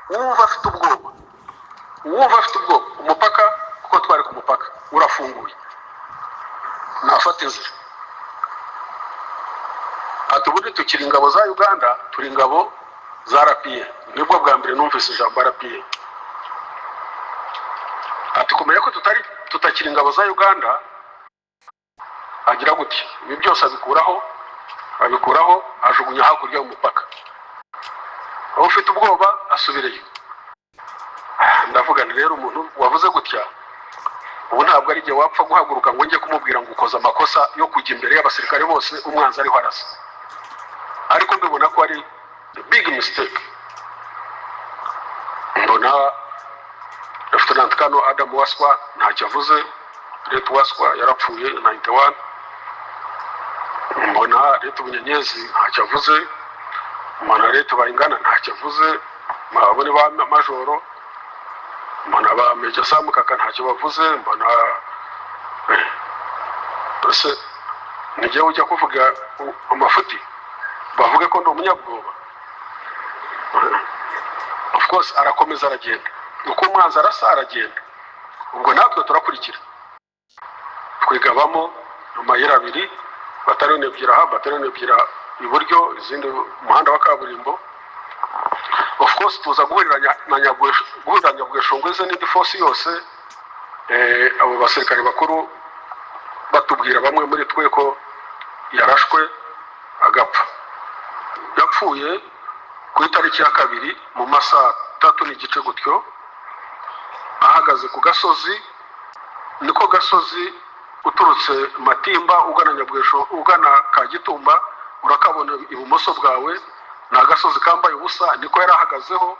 Uwumva afite ubwoba, uwumva afite ubwoba, umupaka, kuko twari ku mupaka, urafunguye, nafata inzira." Ati: "Ubundi tukiri ingabo za Uganda, turi ingabo za RPA." Nibwo bwa mbere numvise ijambo RPA. Ati: "Kumenya ko tutari tutakiri ingabo za Uganda." Agira gutya, ibi byose abikuraho, abikuraho, ajugunya hakurya y'umupaka. Aho ufite ubwoba asubireyo. Ndavuga nti: "Rero umuntu wavuze gutya, ubu ntabwo ari igihe wapfa guhaguruka ngo njye kumubwira ngo ukoze amakosa yo kujya imbere y'abasirikare bose, umwanzi ariho arasa." Ariko mbibona ko ari big mistake. Mbona Lieutenant Colonel Adam Waswa ntacyo avuze. Late Waswa yarapfuye 91. Mbona late Bunyenyezi ntacyo avuze, mbona late Bayingana ntacyo avuze, abo ni ba majoro. Mbona ba Major Sam Kaka ntacyo bavuze. Mbona ese nijye ujya kuvuga amafuti, bavuge ko ndi umunyabwoba? Of course arakomeza aragenda, uko umwanzi arasa aragenda, ubwo natwe turakurikira, twigabamo amayira abiri, bataliyoni ebyiri aha, bataliyoni ebyiri iburyo, izindi umuhanda wa kaburimbo. Of course tuza guhurira na guhurira Nyabweshongweze n'indi force yose. Abo basirikare bakuru batubwira, bamwe muri twe, ko yarashwe agapfa. Yapfuye ku itariki ya 2 mu masaha 3:30 gutyo, ahagaze ku gasozi, niko gasozi uturutse Matimba ugana Nyabwesho, ugana Kagitumba, urakabona ibumoso bwawe, ni agasozi kambaye ubusa. Niko yari ahagazeho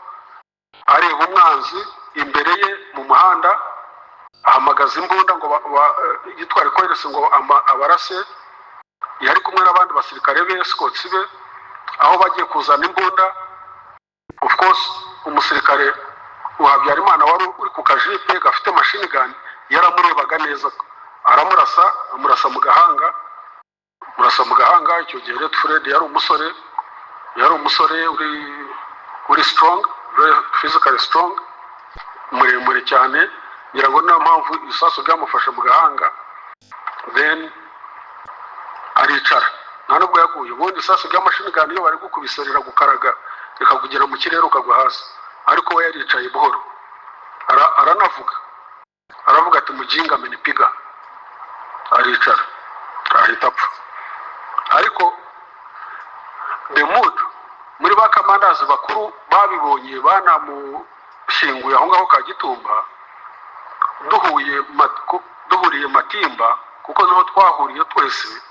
areba umwanzi imbere ye mu muhanda, ahamagaza imbunda ngo yitwa recoilless ngo abarase. Yari kumwe n'abandi basirikare be, escorts be. Aho bagiye kuzana imbunda, of course umusirikare wa Habyarimana wari uri ku kajipe gafite machine gun yaramurebaga neza, aramurasa, amurasa mu gahanga, amurasa mu gahanga. Icyo gihe late Fred yari umusore, yari umusore uri strong, very physically strong, muremure cyane. Ngira ngo niyo mpamvu ibisasu byamufashe mu gahanga. Then aricara, nta nubwo yaguye. Ubundi isasu rya machine gun iyo bari gukubise riragukaraga, rikakugera mu kirere ukagwa hasi, ariko we yaricaye buhoro. Aranavuga, aravuga ati: "Mujinga amenipiga." Aricara, ahita apfa. Ariko the mood muri ba commanders bakuru babibonye banamushyinguye aho ngaho Kagitumba, duhuye duhuriye Matimba, kuko niho twahuriye twese,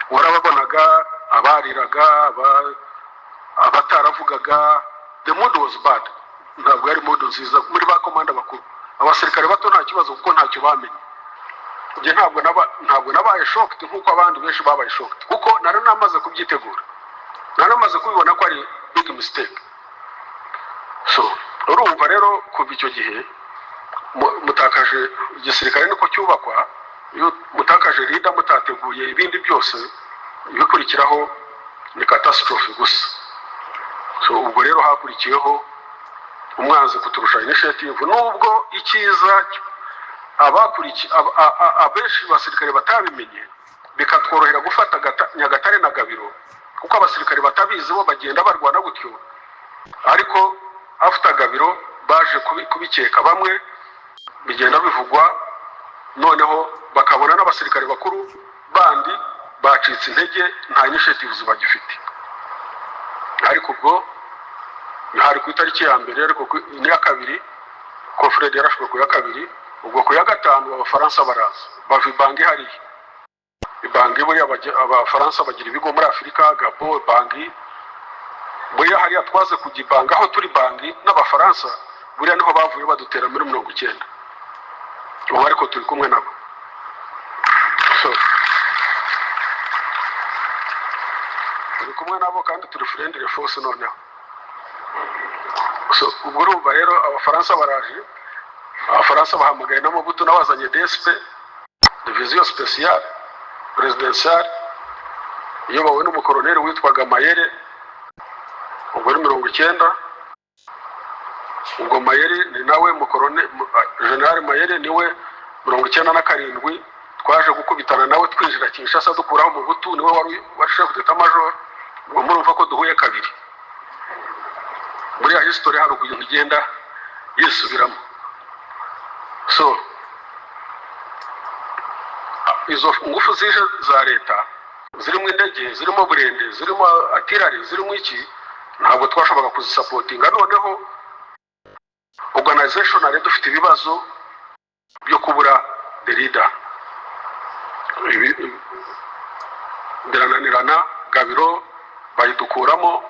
warababonaga, abariraga, abataravugaga. The mood was bad, ntabwo yari mood nziza muri ba commander bakuru. Abasirikare bato nta kibazo, kuko ntacyo bamenye. Njye ntabwo nabaye shocked nk'uko abandi benshi babaye shocked, kuko nari namaze kubyitegura, nari namaze kubibona ko ari big mistake. So urumva rero, kuva icyo gihe mutakaje igisirikare, niko cyubakwa. Iyo mutakaje leader, mutateguye ibindi byose, ibikurikiraho ni catastrophe gusa. So ubwo rero hakurikiyeho umwanzi kuturusha initiative, nubwo icyiza abenshi basirikare batabimenye, bikatworohera gufata Nyagatare na Gabiro, kuko abasirikare batabizi bo bagenda barwana gutyo. Ariko after Gabiro baje kubikeka bamwe, bigenda bivugwa, noneho bakabona n'abasirikare bakuru bandi bacitse intege, nta initiatives bagifite. Ariko ubwo hari ku itariki ya 1, ariko n'iya 2 ko Fred yarashwe ku ya 2. Ubwo ku ya 5 Abafaransa baraza, bava i Bangi hariya i Bangi. Buriya Abafaransa bagira ibigo muri Afurika, Gabon, Bangi. Buriya hariya twaze kujya i Bangi, aho turi Bangi n'Abafaransa, buriya niho bavuye badutera muri 90. Ubu ariko turi kumwe nabo. So turi kumwe nabo kandi turi friendly force noneho. So ubwo urumva rero Abafaransa baraje, Abafaransa bahamagaye na Mobutu, nawe azanye DSP, Division Spéciale Présidentielle, iyobowe n'umukoroneri witwaga Mayere. Ubwo ni 90. Ubwo Mayeri ni nawe mukorone, General Mayeri niwe 97 twaje gukubitana nawe twinjira Kinshasa dukuraho Mobutu, niwe wari chef d'état major. Ubwo murumva ko duhuye kabiri. Muri ya history hari ukuntu igenda yisubiramo. So izo ngufu zije za leta, zirimo indege, zirimo burende, zirimo artillery, zirimo iki, ntabwo twashoboraga kuzisupportinga. Noneho organizationally dufite ibibazo byo kubura the leader. Birananirana, Gabiro bayidukuramo,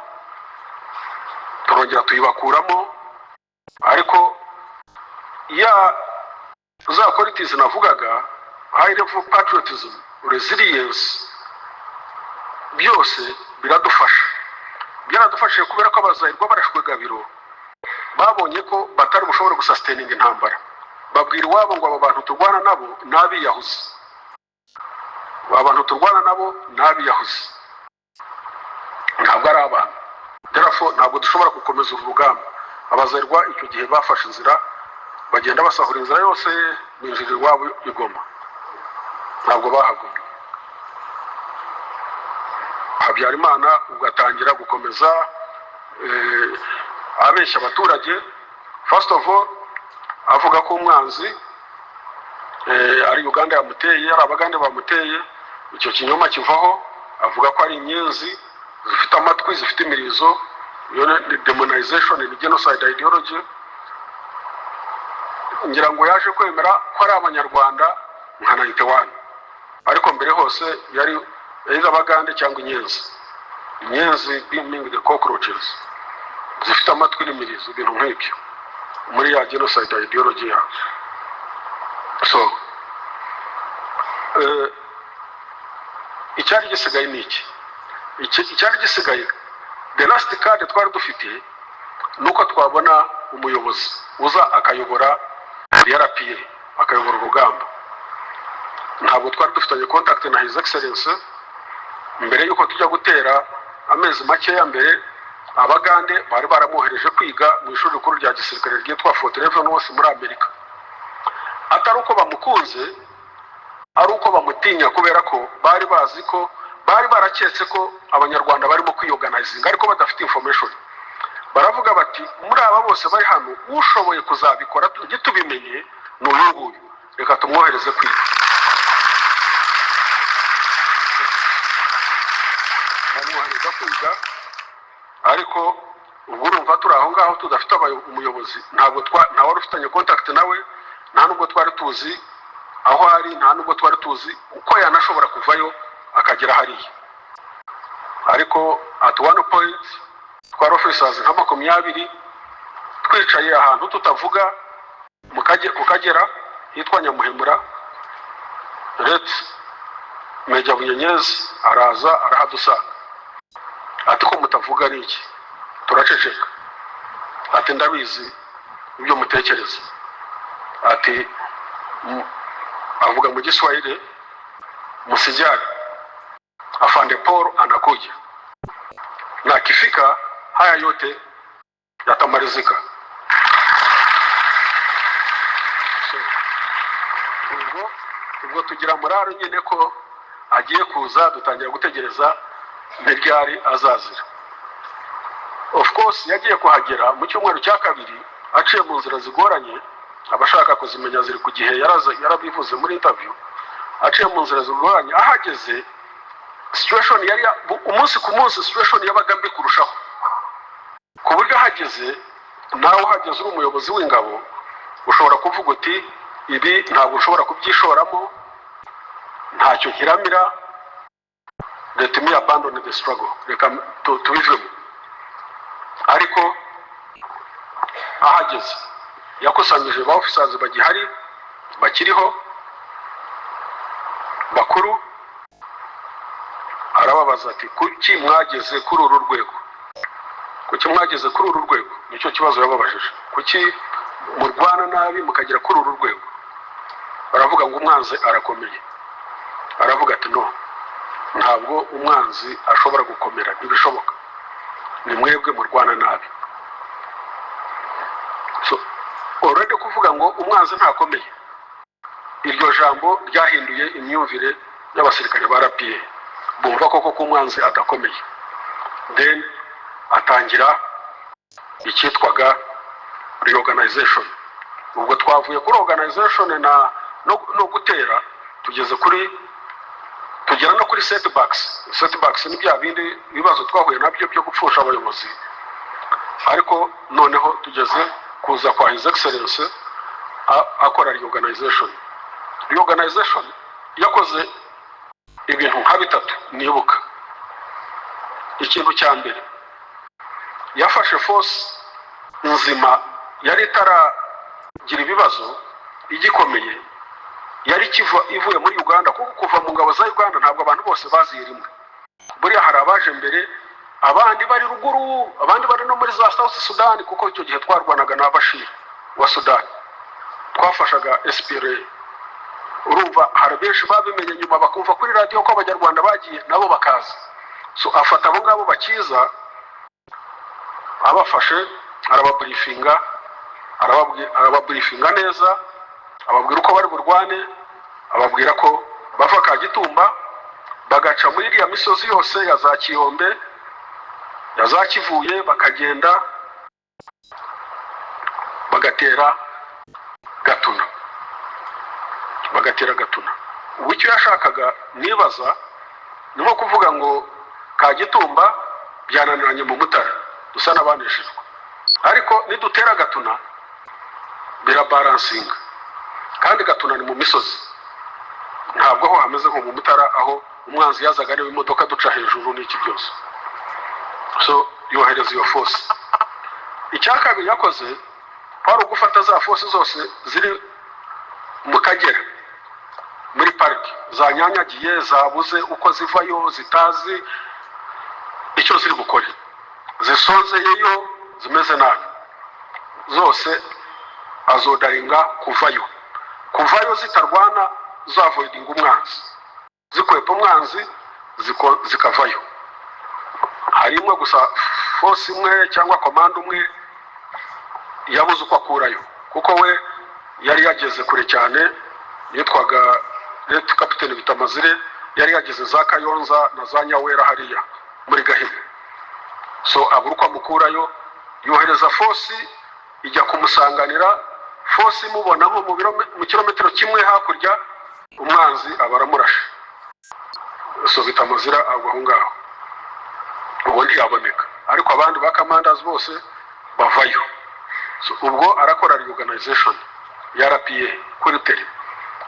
turongera tuyibakuramo. Ariko ya za qualities navugaga, high level patriotism, resilience, byose biradufasha, byaradufashije, kubera ko abazayirwa barashwe Gabiro babonye ko batari bushobore gusustaininga intambara. Babwira iwabo ngo aba bantu turwana nabo ni abiyahuzi, abantu turwana nabo ni abiyahuzi, ntabwo ari abantu, therefore ntabwo dushobora gukomeza uru rugamba. Abazayirwa icyo gihe bafashe inzira, bagenda basahura inzira yose, binjira iwabo i Goma. Ntabwo bahagumye. Habyarimana ugatangira gukomeza abeshya abaturage. First of all avuga ko umwanzi ari Uganda yamuteye, ari Abagande bamuteye. Icyo kinyoma kivaho, avuga ko ari inyenzi zifite amatwi, zifite imirizo. Iyo ni demonization, ni genocide ideology. Ngira ngo yaje kwemera ko ari Abanyarwanda nka 91, ariko mbere hose yari Abagande cyangwa inyenzi, inyenzi being the cockroaches zifite amatwi n'imirizo, ibintu nk'ibyo muri ya genocide ideology yabo. So icyari gisigaye ni iki? Icyari gisigaye, the last card twari dufite, ni uko twabona umuyobozi uza akayobora RPA, akayobora urugamba. Ntabwo twari dufitanye contact na His Excellence. Mbere y'uko tujya gutera, amezi makeya mbere, Abagande bari baramwohereje kwiga mu ishuri rikuru rya gisirikare ryitwa Fort Leavenworth muri Amerika, atari uko bamukunze, ari uko bamutinya, kubera ko bari bazi ko, bari baraketse ko Abanyarwanda barimo kwiyorganizinga ariko badafite information. Baravuga bati: "Muri aba bose bari hano, ushoboye kuzabikora ntitubimenye ni uyu nguyu, reka tumwohereze kwiga." Bamwohereza kwiga. Ariko ubwo urumva turi aho ngaho tudafite umuyobozi, ntabwo nta wari ufitanye contact nawe, nta nubwo twari tuzi aho ari, nta nubwo twari tuzi uko yanashobora kuvayo akagera hariya. Ariko at one point twari officers nka 20 twicaye ahantu tutavuga ku Kagera hitwa Nyamuhemura. Late Major Bunyenyezi araza arahadusanga, ati: "Ko mutavuga ni iki?" Turaceceka. Ati: "Ndabizi ibyo mutekereza." Ati, avuga mu Giswahili: "Msijali, Afande Paul anakuja na akifika haya yote yatamalizika." So, ubwo tugira morale nyine ko agiye kuza, dutangira gutegereza ntiryari azazira. Of course yagiye kuhagera mu cyumweru cya kabiri, aciye mu nzira zigoranye, abashaka kuzimenya ziri ku gihe, yarabivuze muri interview. Aciye mu nzira zigoranye, ahageze situation yari umunsi ku munsi situation yabaga mbi kurushaho, ku buryo ahageze, nawe uhageze uri umuyobozi w'ingabo, ushobora kuvuga uti: "Ibi ntabwo ushobora kubyishoramo, ntacyo nkiramira, let me abandon the struggle, reka tubivemo." Ariko ahageze yakusanyije ba officers bagihari, bakiriho bakuru, arababaza ati: "Kuki mwageze kuri uru rwego? Kuki mwageze kuri uru rwego?" Nicyo kibazo yababajije: "Kuki murwana nabi mukagera kuri uru rwego?" Baravuga ngo umwanzi arakomeye. Aravuga ati: "No, ntabwo umwanzi ashobora gukomera, ntibishoboka, ni mwebwe murwana nabi." Already kuvuga ngo umwanzi ntakomeye, iryo jambo ryahinduye imyumvire y'abasirikare ba RPA, bumva koko ko umwanzi adakomeye. Then atangira icyitwaga reorganization. Ubwo twavuye kuri organization na no gutera, tugeze kuri, tugera no kuri setbacks. Setbacks ni bya bindi bibazo twahuye nabyo byo gupfusha abayobozi. Ariko noneho tugeze kuza kwa His Excellence, akora reorganization. Reorganization yakoze ibintu nka bitatu nibuka. Ikintu cya mbere, yafashe force nzima yari itaragira ibibazo, igikomeye, yari ikiva ivuye muri Uganda, kuko kuva mu ngabo za Uganda ntabwo abantu bose baziye rimwe. Buriya hari abaje mbere, abandi bari ruguru, abandi bari no muri za South Sudan, kuko icyo gihe twarwanaga na Bashir wa Sudan, twafashaga SPLA. Urumva hari benshi babimenye nyuma, bakumva kuri radiyo ko Abanyarwanda bagiye, nabo bakaza. So afata abo ngabo bakiza, abafashe arababriefinga, arababriefinga neza, ababwira uko bari burwane, ababwira ko bava Kagitumba bagaca muri iriya misozi yose ya za Kiyombe, ya za Kivuye, bakagenda bagatera Gatuna, bagatera Gatuna. Ubu icyo yashakaga, nibaza, ni nko kuvuga ngo Kagitumba byananiranye mu Mutara, dusa n'abaneshejwe, ariko nidutera Gatuna birabalancinga. Kandi Gatuna ni mu misozi, ntabwo aho hameze nko mu Mutara, aho umwanzi yazaga areba imodoka duca hejuru n'iki byose. So yohereza iyo force. Icya kabiri yakoze kwari ugufata za force zose ziri mu Kagera, muri pariki, zanyanyagiye, zabuze uko zivayo, zitazi icyo ziri bukore, zisonzeyeyo, zimeze nabi zose, aziorderinga kuvayo, kuvayo zitarwana, zavoidinga umwanzi, zikwepa umwanzi, zikavayo. Hari imwe gusa, force imwe cyangwa commando umwe yabuze uko akurayo, kuko we yari yageze kure cyane, yitwaga late Captain Bitamazire, yari yageze za Kayonza na za Nyawera hariya muri Gahini. So abura uko amukurayo, yohereza force ijya kumusanganira. Force imubona nko mu kilometero kimwe hakurya, umwanzi aba aramurashe. So Bitamazira agwa aho ngaho, ubwo ntiyaboneka, ariko abandi ba commanders bose bavayo. So, ubwo arakora reorganization ya RPA kuri terrain.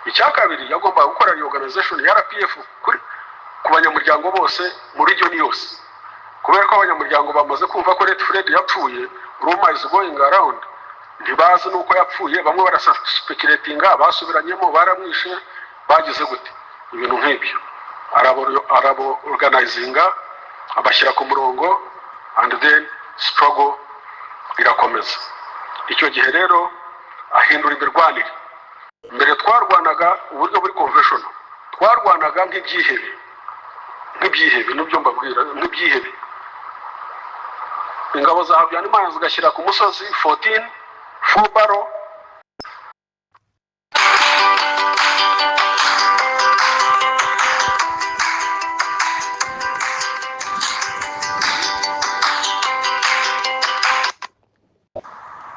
Icya kabiri, yagombaga gukora reorganization ya RPF kuri ku banyamuryango bose mu region yose, kubera ko abanyamuryango bamaze kumva ko late Fred yapfuye. Rumor is going around, ntibazi n'uko yapfuye. Bamwe baraspeculatinga, basubiranyemo, baramwishe, bagize gute, ibintu nk'ibyo. Arabo organizinga, abashyira ku murongo, and then struggle irakomeza. Icyo gihe rero ahindura imirwanire. Mbere twarwanaga uburyo buri conventional, twarwanaga nk'ibyihebe, nk'ibyihebe, nibyo mbabwira, nk'ibyihebe. Ingabo za Habyarimana zigashyira ku musozi 14 four barrel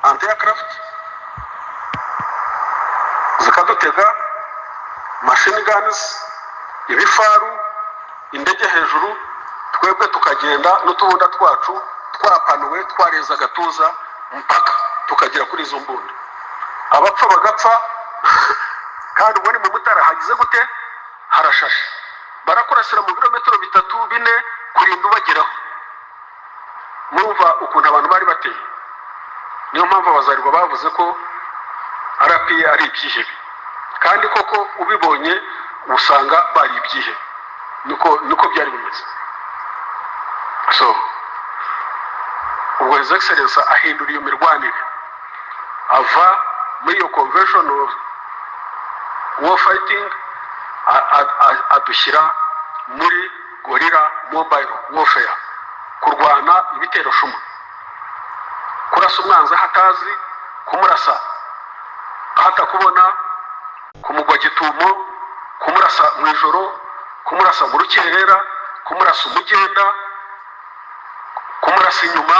anti-aircraft, zikadutega machine guns, ibifaru, indege hejuru, twebwe tukagenda n'utubunda twacu twapanuwe, twareza agatuza mpaka tukagera kuri izo mbunda, abapfa bagapfa. Kandi ubwo ni mu Mutara, hagize gute, harashashe, barakurasira mu birometero 3, 4 kurinda ubageraho. Murumva ukuntu abantu bari bateye. Niyo mpamvu Abazarwa bavuze ko RPA ari ibyihebe, kandi koko ubibonye usanga bari ibyihebe, niko byari bimeze. So ubwo His Excellence ahindura iyo mirwanire, ava muri iyo conventional war fighting, adushyira muri guerrilla mobile warfare, kurwana ibitero shuma, kurasa umwanzi aho atazi, kumurasa. Ahatakubona, kumugwa gitumo, kumurasa mu ijoro, kumurasa mu rukerera, kumurasa umugenda, kumurasa inyuma,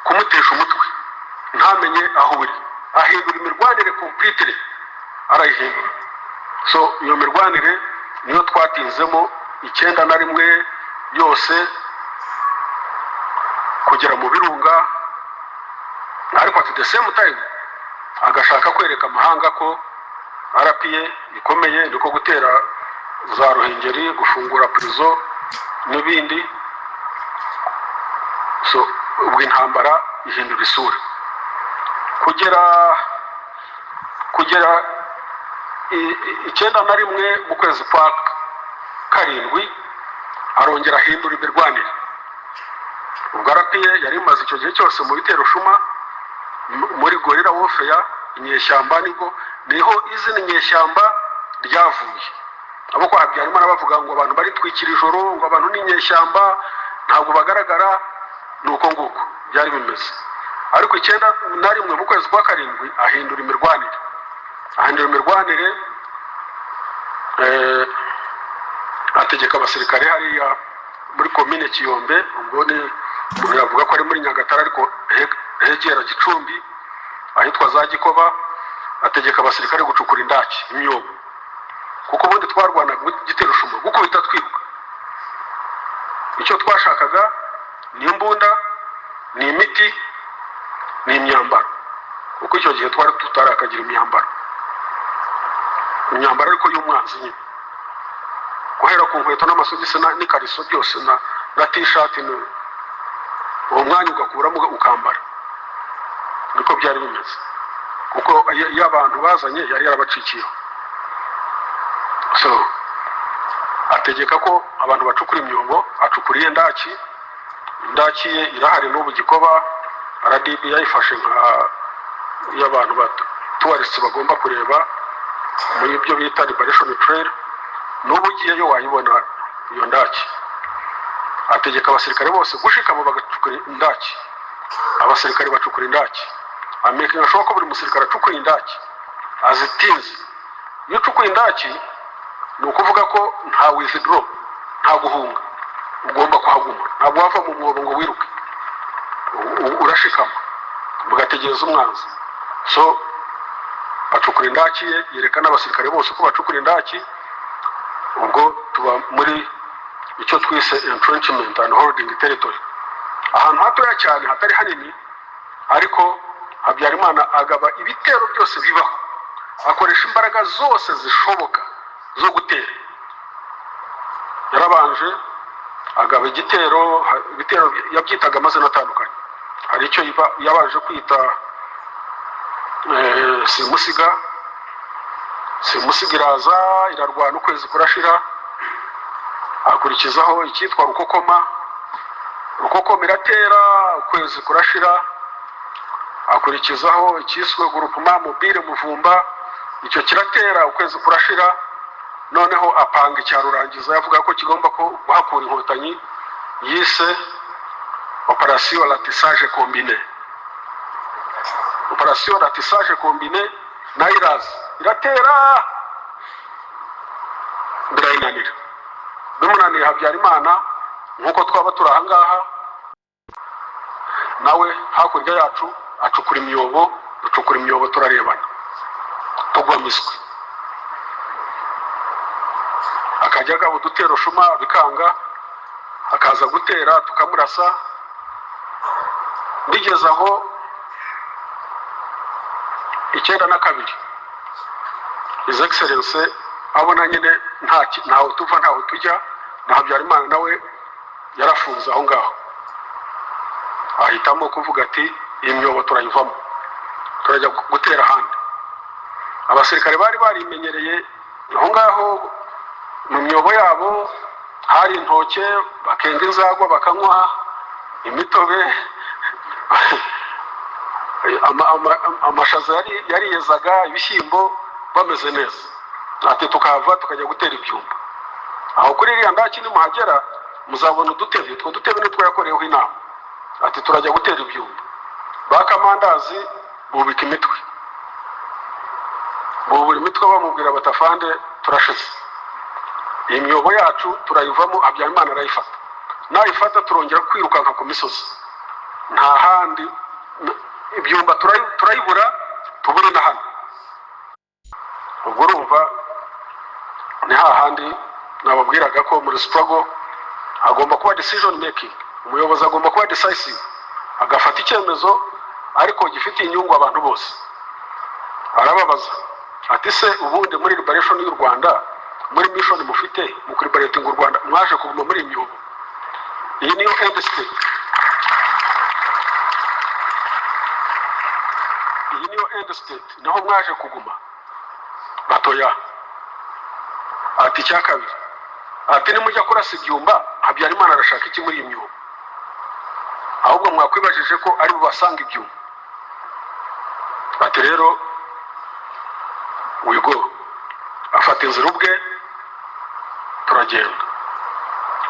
kumutesha umutwe ntamenye aho uri. Ahindura imirwanire completely, arayihindura. So iyo mirwanire niyo twatinzemo 91 yose kugera mu Birunga. Ariko at the same time agashaka kwereka amahanga ko RPA ikomeye, niko gutera za Ruhengeri, gufungura prison n'ibindi. So ubwo intambara ihindura isura kugera 91 mu kwezi kwa karindwi, arongera ahindura imirwanire. Ubwo RPA yari imaze icyo gihe cyose mu bitero shuma, muri guerrilla warfare, inyeshyamba. Nibwo niho izina inyeshyamba ryavuye. Abo kwa Habyarimana bavuga ngo abantu baritwikira ijoro, ngo abantu ni inyeshyamba, ntabwo bagaragara. Ni uko nguko byari bimeze. Ariko 91 mu kwezi kwa karindwi ahindura imirwanire, ahindura imirwanire, ategeka abasirikare hariya muri komine Kiyombe. Ubwo ni umuntu yavuga ko ari muri Nyagatare, ariko hegera Gicumbi, ahitwa za Gikoba. Ategeka abasirikare gucukura indaki, imyobo, kuko ubundi twarwanaga igitero shuma, gukubita twiruka. Icyo twashakaga ni imbunda, ni imiti, ni imyambaro, kuko icyo gihe twari tutarakagira imyambaro, imyambaro ariko y'umwanzi nyine, guhera ku nkweto n'amasogisi n'ikariso byose na T-shirt, uwo mwanya ugakuramo ukambara. Niko byari bimeze, kuko iyo abantu bazanye yari yarabacikiyeho. So ategeka ko abantu bacukura imyobo, acukura iye ndaki. Indaki ye irahari n'ubu Gikoba. RDB yayifashe nka y'abantu ba tourists bagomba kureba muri ibyo bita Liberation Trail. N'ubu ugiyeyo wayibona iyo ndaki. Ategeka abasirikare bose gushikama bagacukura indaki. Abasirikare bacukura indaki, amakinga sure ko buri musirikare acukura indaki azitinze. Iyo ucukuye indaki, ni ukuvuga ko nta withdraw, nta guhunga, ugomba kuhaguma. Ntabwo wava mu mwobo ngo wiruke. Urashikama mugategereza umwanzi. So acukura indaki ye, yereka n'abasirikare bose ko bacukura indaki. Ubwo tuba muri icyo twise entrenchment and holding territory, ahantu hatoya cyane, hatari hanini. Ariko Habyarimana agaba ibitero byose bibaho, akoresha imbaraga zose zishoboka zo gutera. Yarabanje agaba igitero, ibitero yabyitaga amazina atandukanye. Hari icyo yabanje kwita Simusiga. Simusiga iraza, irarwana, ukwezi kurashira. Akurikizaho icyitwa Rukokoma. Rukokoma iratera, ukwezi kurashira. Akurikizaho icyiswe Groupement Mobile Muvumba, icyo kiratera, ukwezi kurashira. Noneho apanga icya rurangiza, yavuga ko kigomba ko guhakura Inkotanyi, yise Opération Ratissage Combiné. Opération Ratissage Combiné nayo iraza, iratera, birayinanira. Bimunaniye, Habyarimana, nk'uko twaba turi ahangaha, nawe hakurya yacu acukura imyobo, ducukura imyobo turarebana, tugwa miswi. Akajya agaba udutero shuma, bikanga, akaza gutera tukamurasa. Bigeze aho 92, His Excellence abona nyine ntaho tuva, ntaho tujya, na Habyarimana nawe yarafunze aho ngaho, ahitamo kuvuga ati: "Iyi myobo turayivamo, turajya gutera ahandi." Abasirikare bari barimenyereye aho ngaho mu myobo yabo, hari intoke, bakenga inzagwa, bakanywa imitobe, amashaza yariyezaga, ibishyimbo, bameze neza. Ati: "Tukahava tukajya gutera ibyumba aho kuri iriya ndaki. Nimuhagera muzabona udutebe." Utwo dutebe nitwo yakoreyeho inama. Ati: "Turajya gutera ibyumba." Ba kamandazi bubika imitwe. Bubura imitwe, bamubwira bati: "Afande, turashize, iyi myobo yacu turayivamo, Habyarimana arayifata, nayifata turongera kwirukanka ku misozi, nta handi, ibyumba turayibura, tubure na hano." Ubwo urumva ni hahandi nababwiraga ko muri struggle hagomba kuba decision making. Umuyobozi agomba kuba decisive, agafata icyemezo ariko gifitiye inyungu abantu bose. Arababaza ati: "Se ubundi muri liberation y'u Rwanda, muri mission mufite mu kuliberatinga u Rwanda, mwaje kuguma muri iyi myobo? Iyi niyo end state, iyi niyo end state, niho mwaje kuguma?" Batoya. Ati: "Icya kabiri," ati, "nimujya kurasa ibyumba, Habyarimana arashaka iki muri iyi myobo? Ahubwo mwakwibajije ko ari bubasanga ibyumba." Ati: "Rero wigo." Afata inzira ubwe, turagenda.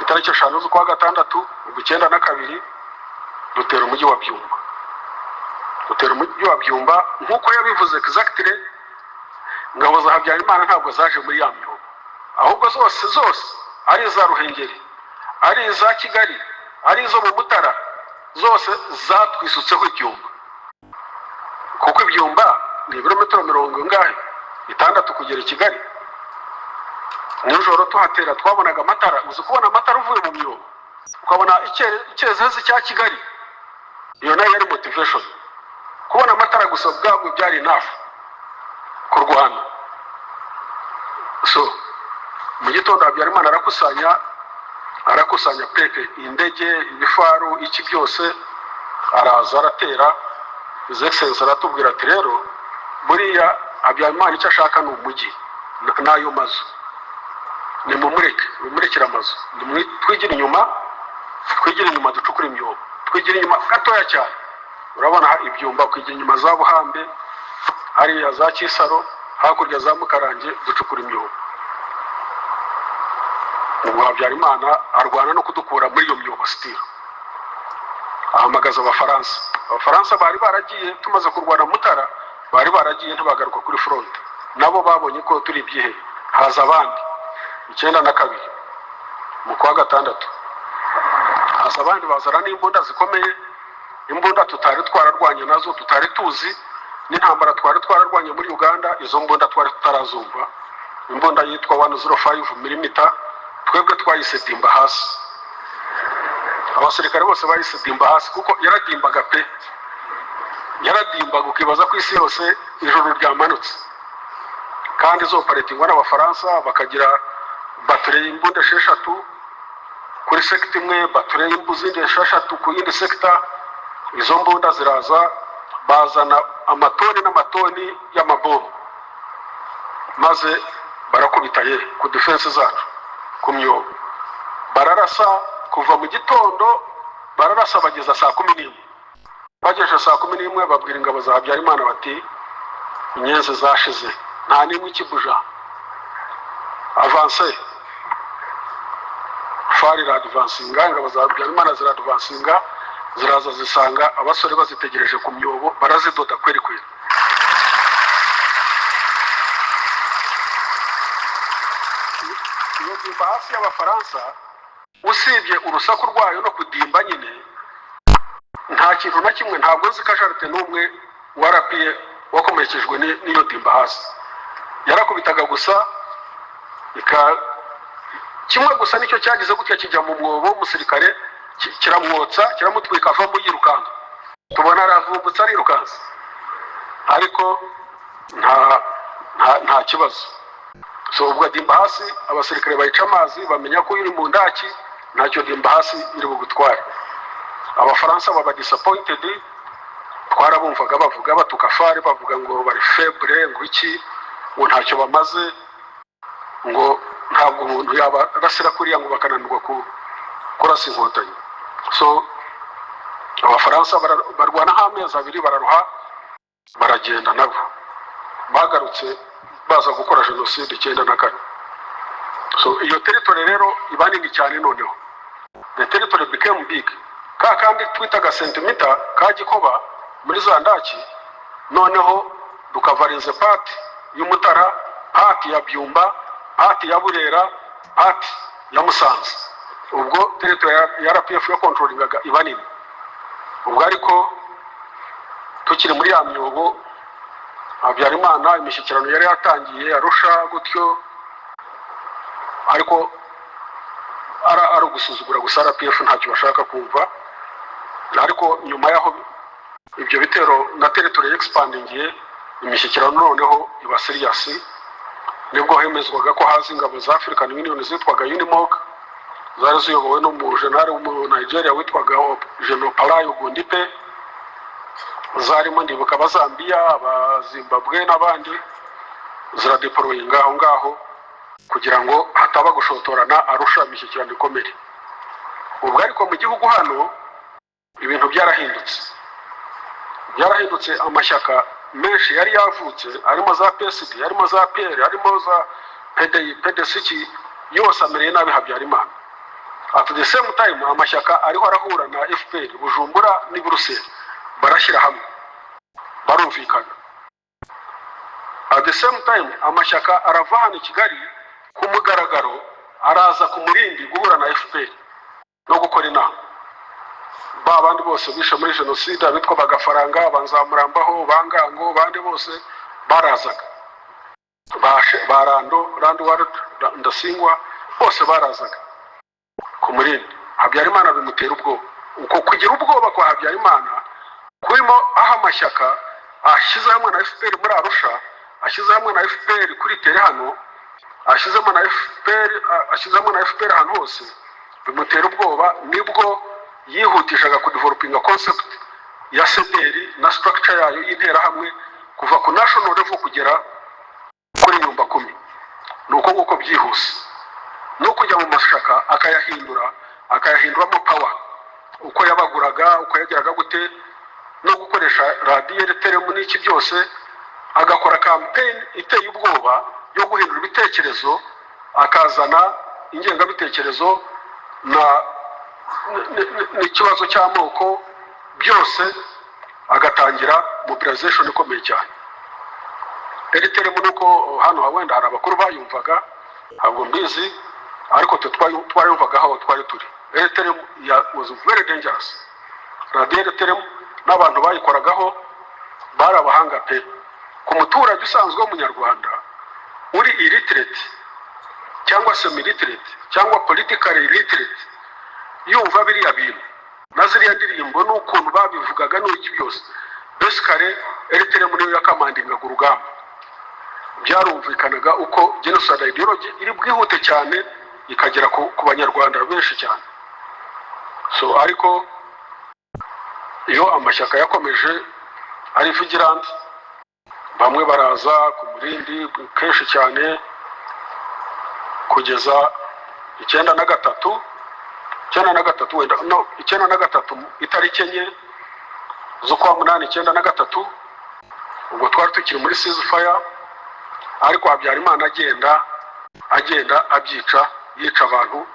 Itariki 5 z'ukwa gatandatu, ubwo 92, dutera umujyi wa Byumba. Dutera umujyi wa Byumba nk'uko yabivuze exactly. Ingabo za Habyarimana ntabwo zaje muri ya myobo, ahubwo zose zose, ari iza Ruhengeri, ari iza Kigali, ari izo mu Mutara, zose zatwisutseho ibyumba, kuko ibyumba ni ibirometero mirongo ingahe, 60 kugera i Kigali. Nijoro tuhatera twabonaga amatara. Uzi kubona amatara uvuye mu myobo, ukabona icyezezi cya Kigali? Iyo nayo yari motivation. Kubona amatara gusa ubwabwo byari enough kurwana. So mu gitondo Habyarimana arakusanya, arakusanya pepe, indege, ibifaru, iki byose, araza aratera. His Excellence aratubwira ati: "Rero buriya Habyarimana icyo ashaka ni umujyi n'ayo mazu, nimumureke, mumurekere amazu. Twigire inyuma, twigire inyuma, ducukure imyobo, twigire inyuma gatoya cyane." Urabona ibyumba, kwigira inyuma za Buhambe hariya, za Kisaro hakurya, za Mukarange, ducukura imyobo. Ubwo Habyarimana arwana no kudukura muri iyo myobo. Still ahamagaza Abafaransa. Abafaransa bari baragiye tumaze kurwana Mutara, bari baragiye, ntibagaruka kuri front. Nabo babonye ko turi ibyihebe. Haza abandi 92 mu kwa gatandatu, haza abandi bazana n'imbunda zikomeye, imbunda tutari twararwanye nazo, tutari tuzi n'intambara twari twararwanye muri Uganda, izo mbunda twari tutarazumva. Imbunda yitwa 105 mm, twebwe twayise dimba hasi. Abasirikare bose bahise dimba hasi, kuko yaradimbaga pe, yaradimbaga ukibaza ko isi yose ijuru ryamanutse. Kandi zoperatingwa n'Abafaransa, bakagira batterie y'imbunda 6 kuri secteur imwe, batterie y'izindi 6 ku yindi secteur. Izo mbunda ziraza, bazana amatoni n'amatoni y'amabombe, maze barakubita ye ku defense zacu, ku myobo. Bararasa kuva mu gitondo, bararasa bageza saa 11. Bagejeje saa 11 babwira ingabo za Habyarimana bati: "Inyenzi zashize, nta n'imwe ikibuja, avance." FAR iradvancinga, ingabo za Habyarimana ziradvancinga, ziraza zisanga abasore bazitegereje ku myobo, barazidoda kweri kweri. Iyo dimba hasi y'Abafaransa, usibye urusaku rwayo no kudimba nyine, nta kintu na kimwe. Ntabwo nzi casualty n'umwe warapiye wakomerekejwe n'iyo dimba hasi. Yarakubitaga gusa ika kimwe gusa nicyo cyagize gutya kijya mu mwobo w'umusirikare, kiramwotsa, kiramutwika, avamo yirukanka, tubona aravumbutse arirukansa, ariko nta kibazo. So ubwo dimba hasi abasirikare bayica amazi, bamenya ko uri mu ndaki ntacyo dimba hasi iri bugutware. Abafaransa baba disappointed. Twarabumvaga bavuga, batuka FAR, bavuga ngo bari faible, ngo iki, ngo ntacyo bamaze, ngo ntabwo umuntu yabarasira kuriya, ngo bakananirwa kurasa Inkotanyi. So Abafaransa barwana nk'amezi 2, bararuha, baragenda. Nabo bagarutse baza gukora jenoside 94. So iyo territory rero iba nini cyane. Noneho the territory became big. Ka kandi twitaga sentimita ka Gikoba muri za ndaki, noneho dukavarinze part y'Umutara, part ya Byumba, part ya Burera, part ya Musanze. Ubwo territory ya RPF yacontrollingaga iba nini. Ubwo ariko tukiri muri ya myobo, Habyarimana imishyikirano yari yatangiye Arusha gutyo, ariko ari ugusuzugura gusa. RPF ntacyo bashaka kumva. Ariko nyuma y'aho ibyo bitero na territory expandingiye, imishyikirano noneho iba serious. Nibwo hemezwaga ko haza ingabo za African Union zitwaga UNIMOG, zari ziyobowe n'umujenali w'umu Nigeria witwaga General Opaleye Ogundipe. Zarimo, ndibuka, Abazambiya, Abazimbabwe n'abandi. Ziradeployinga aho ngaho kugira ngo hataba gushotorana Arusha, imishyikirano ikomere. Ubwo ariko mu gihugu hano ibintu byarahindutse, byarahindutse. Amashyaka menshi yari yavutse, harimo za PSD, harimo za PL, harimo za PDI, PDCK, yose amereye nabi Habyarimana. At the same time, amashyaka ariho arahura na FPR Bujumbura n'i Buruseli, barashyira hamwe, barumvikana. At the same time, amashyaka arava hano i Kigali ku mugaragaro, araza ku Murindi guhura na FPR no gukora inama. Ba bandi bose bishe muri jenoside, abitwa Bagafaranga, Banzamurambaho, Bangango, bandi bose barazaga, ba Rando, Landuwari Ndasingwa, bose barazaga ku Murindi. Habyarimana bimutera ubwoba. Uko kugira ubwoba kwa Habyarimana kurimo aho amashyaka ashyize hamwe na FPR muri Arusha, ashyize hamwe na FPR kuri terrain hano, ashyizemo na FPR, ashyize hamwe na FPR ahantu hose, bimutera ubwoba. Nibwo yihutishaga kudevelopinga concept ya CDR na structure yayo y'Interahamwe, kuva ku national level kugera kuri nyumba kumi. Ni uko nguko byihuse, no kujya mu mashyaka akayahindura, akayahinduramo power, uko yabaguraga, uko yageraga gute, no gukoresha radiyo RTLM n'iki byose, agakora campaign iteye ubwoba yo guhindura ibitekerezo, akazana ingengabitekerezo na n'ikibazo cy'amoko byose, agatangira mobilization ikomeye cyane. RTLM, nuko hano wenda hari abakuru bayumvaga, ntabwo mbizi, ariko twe twayumvaga aho twari turi. RTLM was very dangerous. Radiyo RTLM n'abantu bayikoragaho bari abahanga pe. Ku muturage usanzwe w'Umunyarwanda uri illiterate cyangwa semi-literate cyangwa politically illiterate, yumva biriya bintu na ziriya ndirimbo n'ukuntu babivugaga n'iki byose, basically RTLM niyo yacommandingaga urugamba. Byarumvikanaga uko genocide ideology iri bwihute cyane, ikagera ku Banyarwanda benshi cyane. So ariko iyo amashyaka yakomeje ari vigilant, bamwe baraza ku Murindi kenshi cyane kugeza 93, 93 wenda, no, 93, itariki 4 z'ukwa 8 93. Ubwo twari tukiri muri ceasefire, ariko Habyarimana agenda abyica, yica abantu.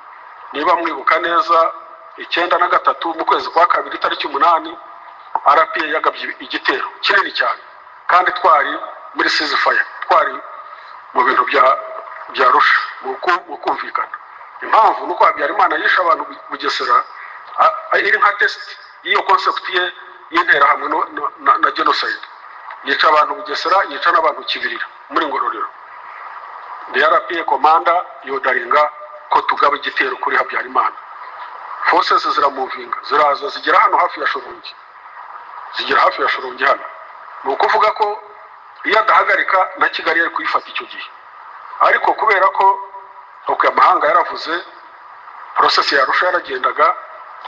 Niba mwibuka neza, 93 mu kwezi kwa kabiri, itariki 8, RPA yagabye igitero kinini cyane, kandi twari muri ceasefire, twari mu bintu bya Arusha, mu kumvikana. Impamvu ni uko Habyarimana yishe abantu Bugesera, iri nka test y'iyo concept ye y'Interahamwe na genocide. Yica abantu Bugesera, yica n'abantu Kibirira muri Ngororero. The RPA commander yorderinga ko tugaba igitero kuri Habyarimana. Forces ziramovinga, ziraza, zigera hano hafi ya Shyorongi, zigera hafi ya Shyorongi hano. Ni ukuvuga ko iyo adahagarika, na Kigali yari kuyifata icyo gihe. Ariko kubera ko, okay, amahanga yaravuze, process ya Arusha yaragendaga,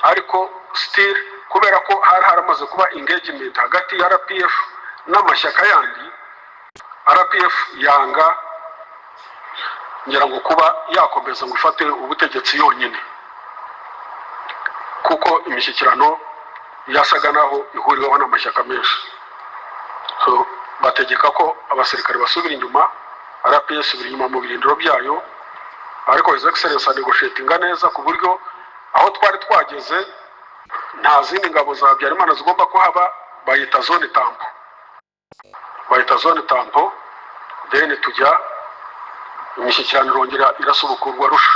ariko still kubera ko hari haramaze kuba engagement hagati ya RPF n'amashyaka yandi, RPF yanga, ngira ngo, kuba yakomeza ngo ifate ubutegetsi yonyine, kuko imishyikirano yasaga naho ihuriweho n'amashyaka menshi. So bategeka ko abasirikare basubira inyuma, RPF isubira inyuma mu birindiro byayo. Ariko His Excellence anegotiatinga neza ku buryo aho twari twageze nta zindi ngabo za Habyarimana zigomba kuhaba. Bayita zone tampon, bayita zone tampon. Then tujya imishyikirano, irongera irasubukurwa Arusha,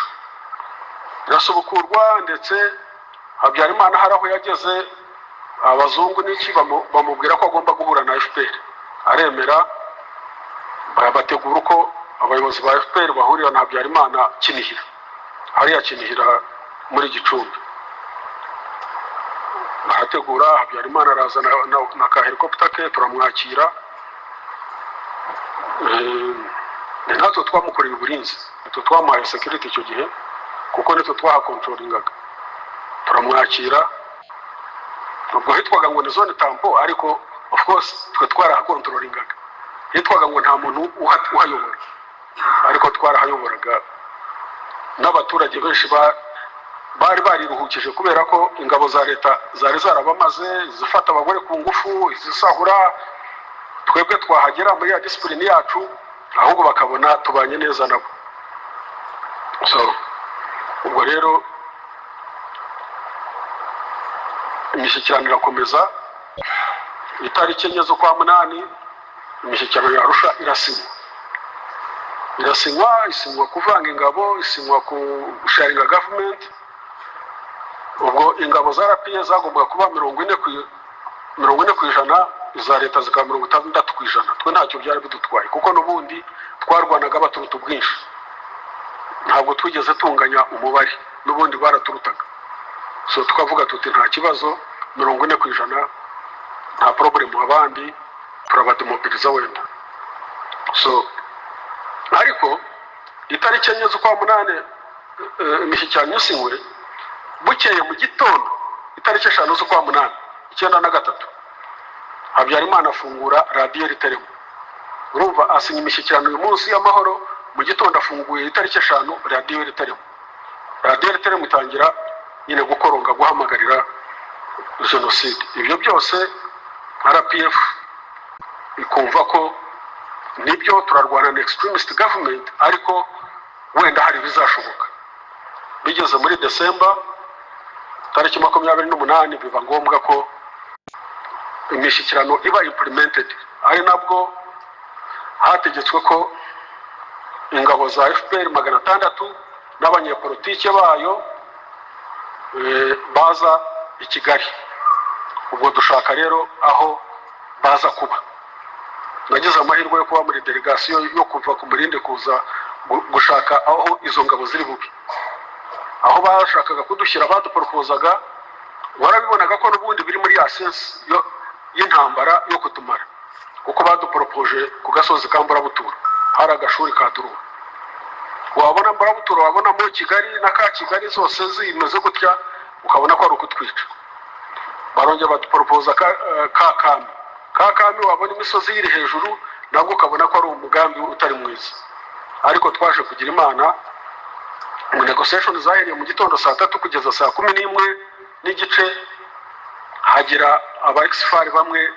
irasubukurwa. Ndetse Habyarimana hari aho yageze, abazungu n'iki bamubwira ko agomba guhura na FPR, aremera. Bategura uko abayobozi ba FPR bahurira na Habyarimana Kinihira, hariya Kinihira muri Gicumbi. Barategura, Habyarimana araza na ka helicopter ke, turamwakira. Ni natwe twamukoreye uburinzi, nitwe twamuhaye security icyo gihe, kuko nitwe twahacontrollingaga. Turamwakira. Ubwo hitwaga ngo ni zone tampon, ariko of course twe twarahacontrollingaga. Hitwaga ngo nta muntu uhayobora, ariko twarahayoboraga. N'abaturage benshi bari bariruhukije, kubera ko ingabo za leta zari zarabamaze, zifata abagore ku ngufu, izisahura. Twebwe twahagera muri ya discipline yacu, ahubwo bakabona tubanye neza nabo. So ubwo rero imishyikirano irakomeza. Itariki 4 z'ukwa munani imishyikirano ya Arusha irasinywa, irasinywa, isinywa kuvanga ingabo, isinywa ku gusharinga government. Ubwo ingabo za RPA zagombaga kuba 40%, iza leta zikaba 60%. Twe ntacyo byari bidutwaye, kuko n'ubundi twarwanaga baturuta ubwinshi. Ntabwo twigeze tunganya umubare, n'ubundi baraturutaga. So tukavuga tuti nta kibazo, 40% nta problem, abandi turabademobiliza wenda. So ariko itariki 4 z'ukwa munani imishyikirano isinywe, bukeye mu gitondo itariki 5 z'ukwa munani 93, Habyarimana afungura radiyo RTLM. Urumva, asinya imishyikirano uyu munsi y'amahoro, mu gitondo afunguye itariki 5 radiyo RTLM. Radiyo RTLM itangira nyine gukoronga, guhamagarira jenoside. Ibyo byose RPF ikumva ko nibyo, turarwana na extremist government, ariko wenda hari ibizashoboka. Bigeze muri Desemba tariki 28, biba ngombwa ko imishyikirano iba implemented, ari nabwo hategetswe ko ingabo za FPR 600 n'abanyepolitike bayo baza i Kigali. Ubwo dushaka rero aho baza kuba. Nagize amahirwe yo kuba muri delegation yo kuva ku Murindi kuza gushaka aho izo ngabo ziri bube. Aho bashakaga kudushyira, baduporopozaga, warabibonaga ko n'ubundi biri muri ya sense y'intambara yo kutumara, kuko baduporopoje ku gasozi ka Mburabuturo, hari agashuri ka duruwa. Wabona Mburabuturo, wabona muri Kigali na ka Kigali zose zimeze gutya, ukabona ko ari ukutwica. Barongera baduporopoza ka Kami, ka Kami, wabona imisozi iri hejuru, nabwo ukabona ko ari umugambi utari mwiza. Ariko twaje kugira Imana, mu negotiation zahereye mu gitondo saa 3 kugeza saa 11:30, hagira aba ex-FAR bamwe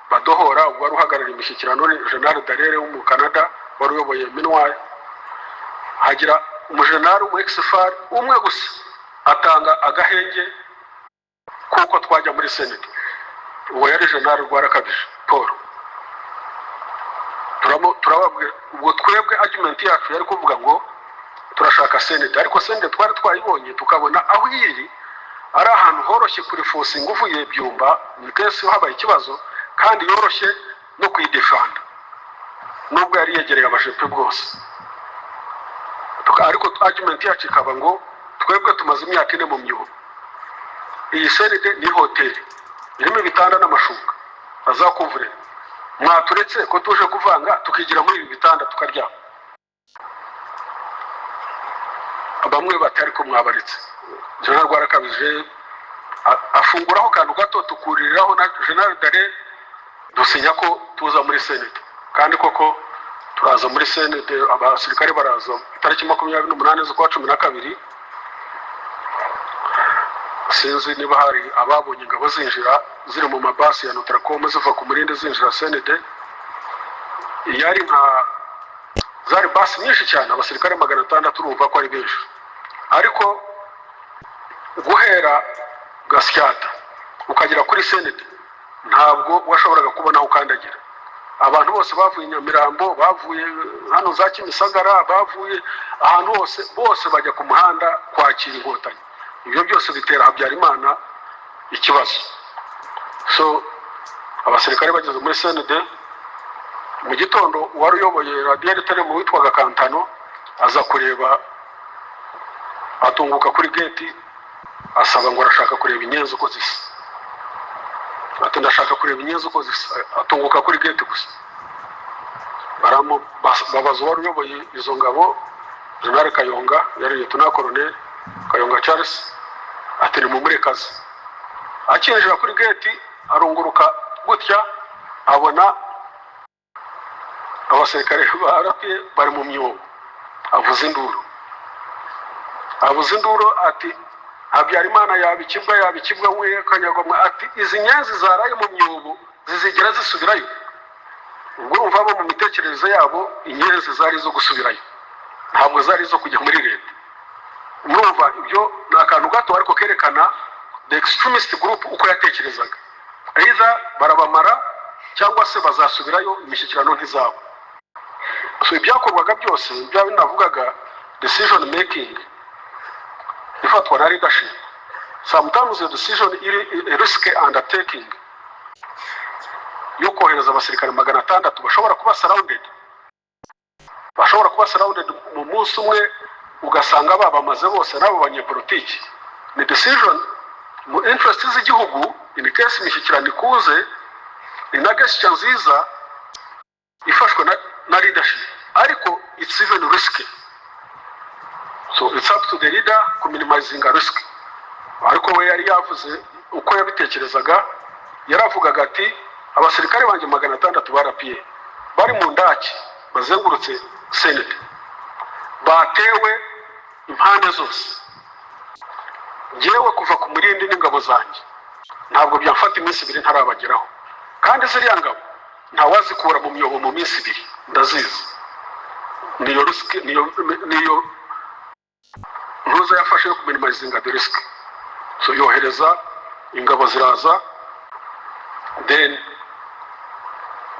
badohora. Ubwo wari uhagarariye imishyikirano ni General Dallaire wo mu Canada, wari uyoboye MINUAR. Hagira umujenerali w'umu ex-FAR umwe gusa atanga agahenge kuko twajya muri CND. Uwo yari General Rwarakabije Paul. Turababwira, ubwo twebwe argument yacu yari kuvuga ngo turashaka CND, ariko CND twari twayibonye, tukabona aho iri ari ahantu horoshye kureinforcinga uvuye Byumba in case habaye ikibazo, kandi yoroshye no kuyidefenda, nubwo yari yegereye abajepe bwose. Ariko argument yacu ikaba ngo twebwe tumaze imyaka 4 mu myobo, iyi CND ni hoteli irimo ibitanda n'amashuka azakuvurira, mwaturetse ko tuje kuvanga tukigira muri ibi bitanda tukaryama. Bamwe bati ariko mwabaretse. General Rwarakabije afunguraho akantu gato, tukuririraho na General Dallaire, dusinya ko tuza muri CND. Kandi koko turaza muri CND, abasirikare baraza itariki 28 z'ukwa 12. Sinzi niba hari ababonye ingabo zinjira ziri mu mabasi ya Notracom, ziva ku Murindi zinjira CND. Yari nka zari basi nyinshi cyane, abasirikare 600, urumva ko ari benshi. Ariko guhera Gasyata ukagera kuri CND ntabwo washoboraga kubona aho ukandagira. Abantu bose bavuye i Nyamirambo, bavuye hano za Kimisagara, bavuye ahantu hose, bose bajya ku muhanda kwakira Inkotanyi. Ibyo byose bitera Habyarimana ikibazo. So abasirikare bageze muri CND mu gitondo, uwari uyoboye radiyo RTLM witwaga Kantano aza kureba, atunguka kuri gate, asaba ngo arashaka kureba inyenzi uko zisa. Ati: "Ndashaka kureba inyenzi uko zisa." Atunguka kuri gate gusa. Babaza uwari uyoboye izo ngabo, Jenerali Kayonga, yari Lieutenant Colonel Kayonga Charles, ati: "Nimumurekaze." Akinjira kuri gate, arunguruka gutya, abona abasirikare ba RPA bari mu myobo. Avuza induru, avuza induru ati: "Habyarimana yaba ikibwa, yaba ikibwa we kanyagwamwe!" Ati: "Izi nyenzi zaraye mu myobo zizigera zisubirayo?" Ubwo urumva bo mu mitekerereze yabo inyenzi zari izo gusubirayo, ntabwo zari izo kujya muri leta. Murumva ibyo ni akantu gato, ariko kerekana the extremist group uko yatekerezaga: either barabamara cyangwa se bazasubirayo, imishyikirano ntizaba. So ibyakorwaga byose, bya binavugaga decision making ifatwa na leadership. Sometimes the decision iri risk undertaking yo kohereza abasirikare 600 bashobora kuba surrounded, bashobora kuba surrounded mu munsi umwe, ugasanga babamaze bose n'abo banyepolitiki, ni decision mu interest z'igihugu. In case imishyikirano ikuze, ni na gesture nziza ifashwe na leadership, ariko it's even risky. So it's up to the leader kuminimizinga risk. Ariko we yari yavuze uko yabitekerezaga. Yaravugaga ati: "Abasirikare banjye 600 ba RPA bari mu ndaki bazengurutse CND, batewe impande zose, ngewe kuva ku Murindi n'ingabo zanjye ntabwo byamfata iminsi 2 ntarabageraho. Kandi ziriya ngabo ntawazikura mu myobo mu minsi 2, ndazizi." Niyo risk, niyo ntuza yafashe yo kuminimizinga the risk. So yohereza ingabo, ziraza. Then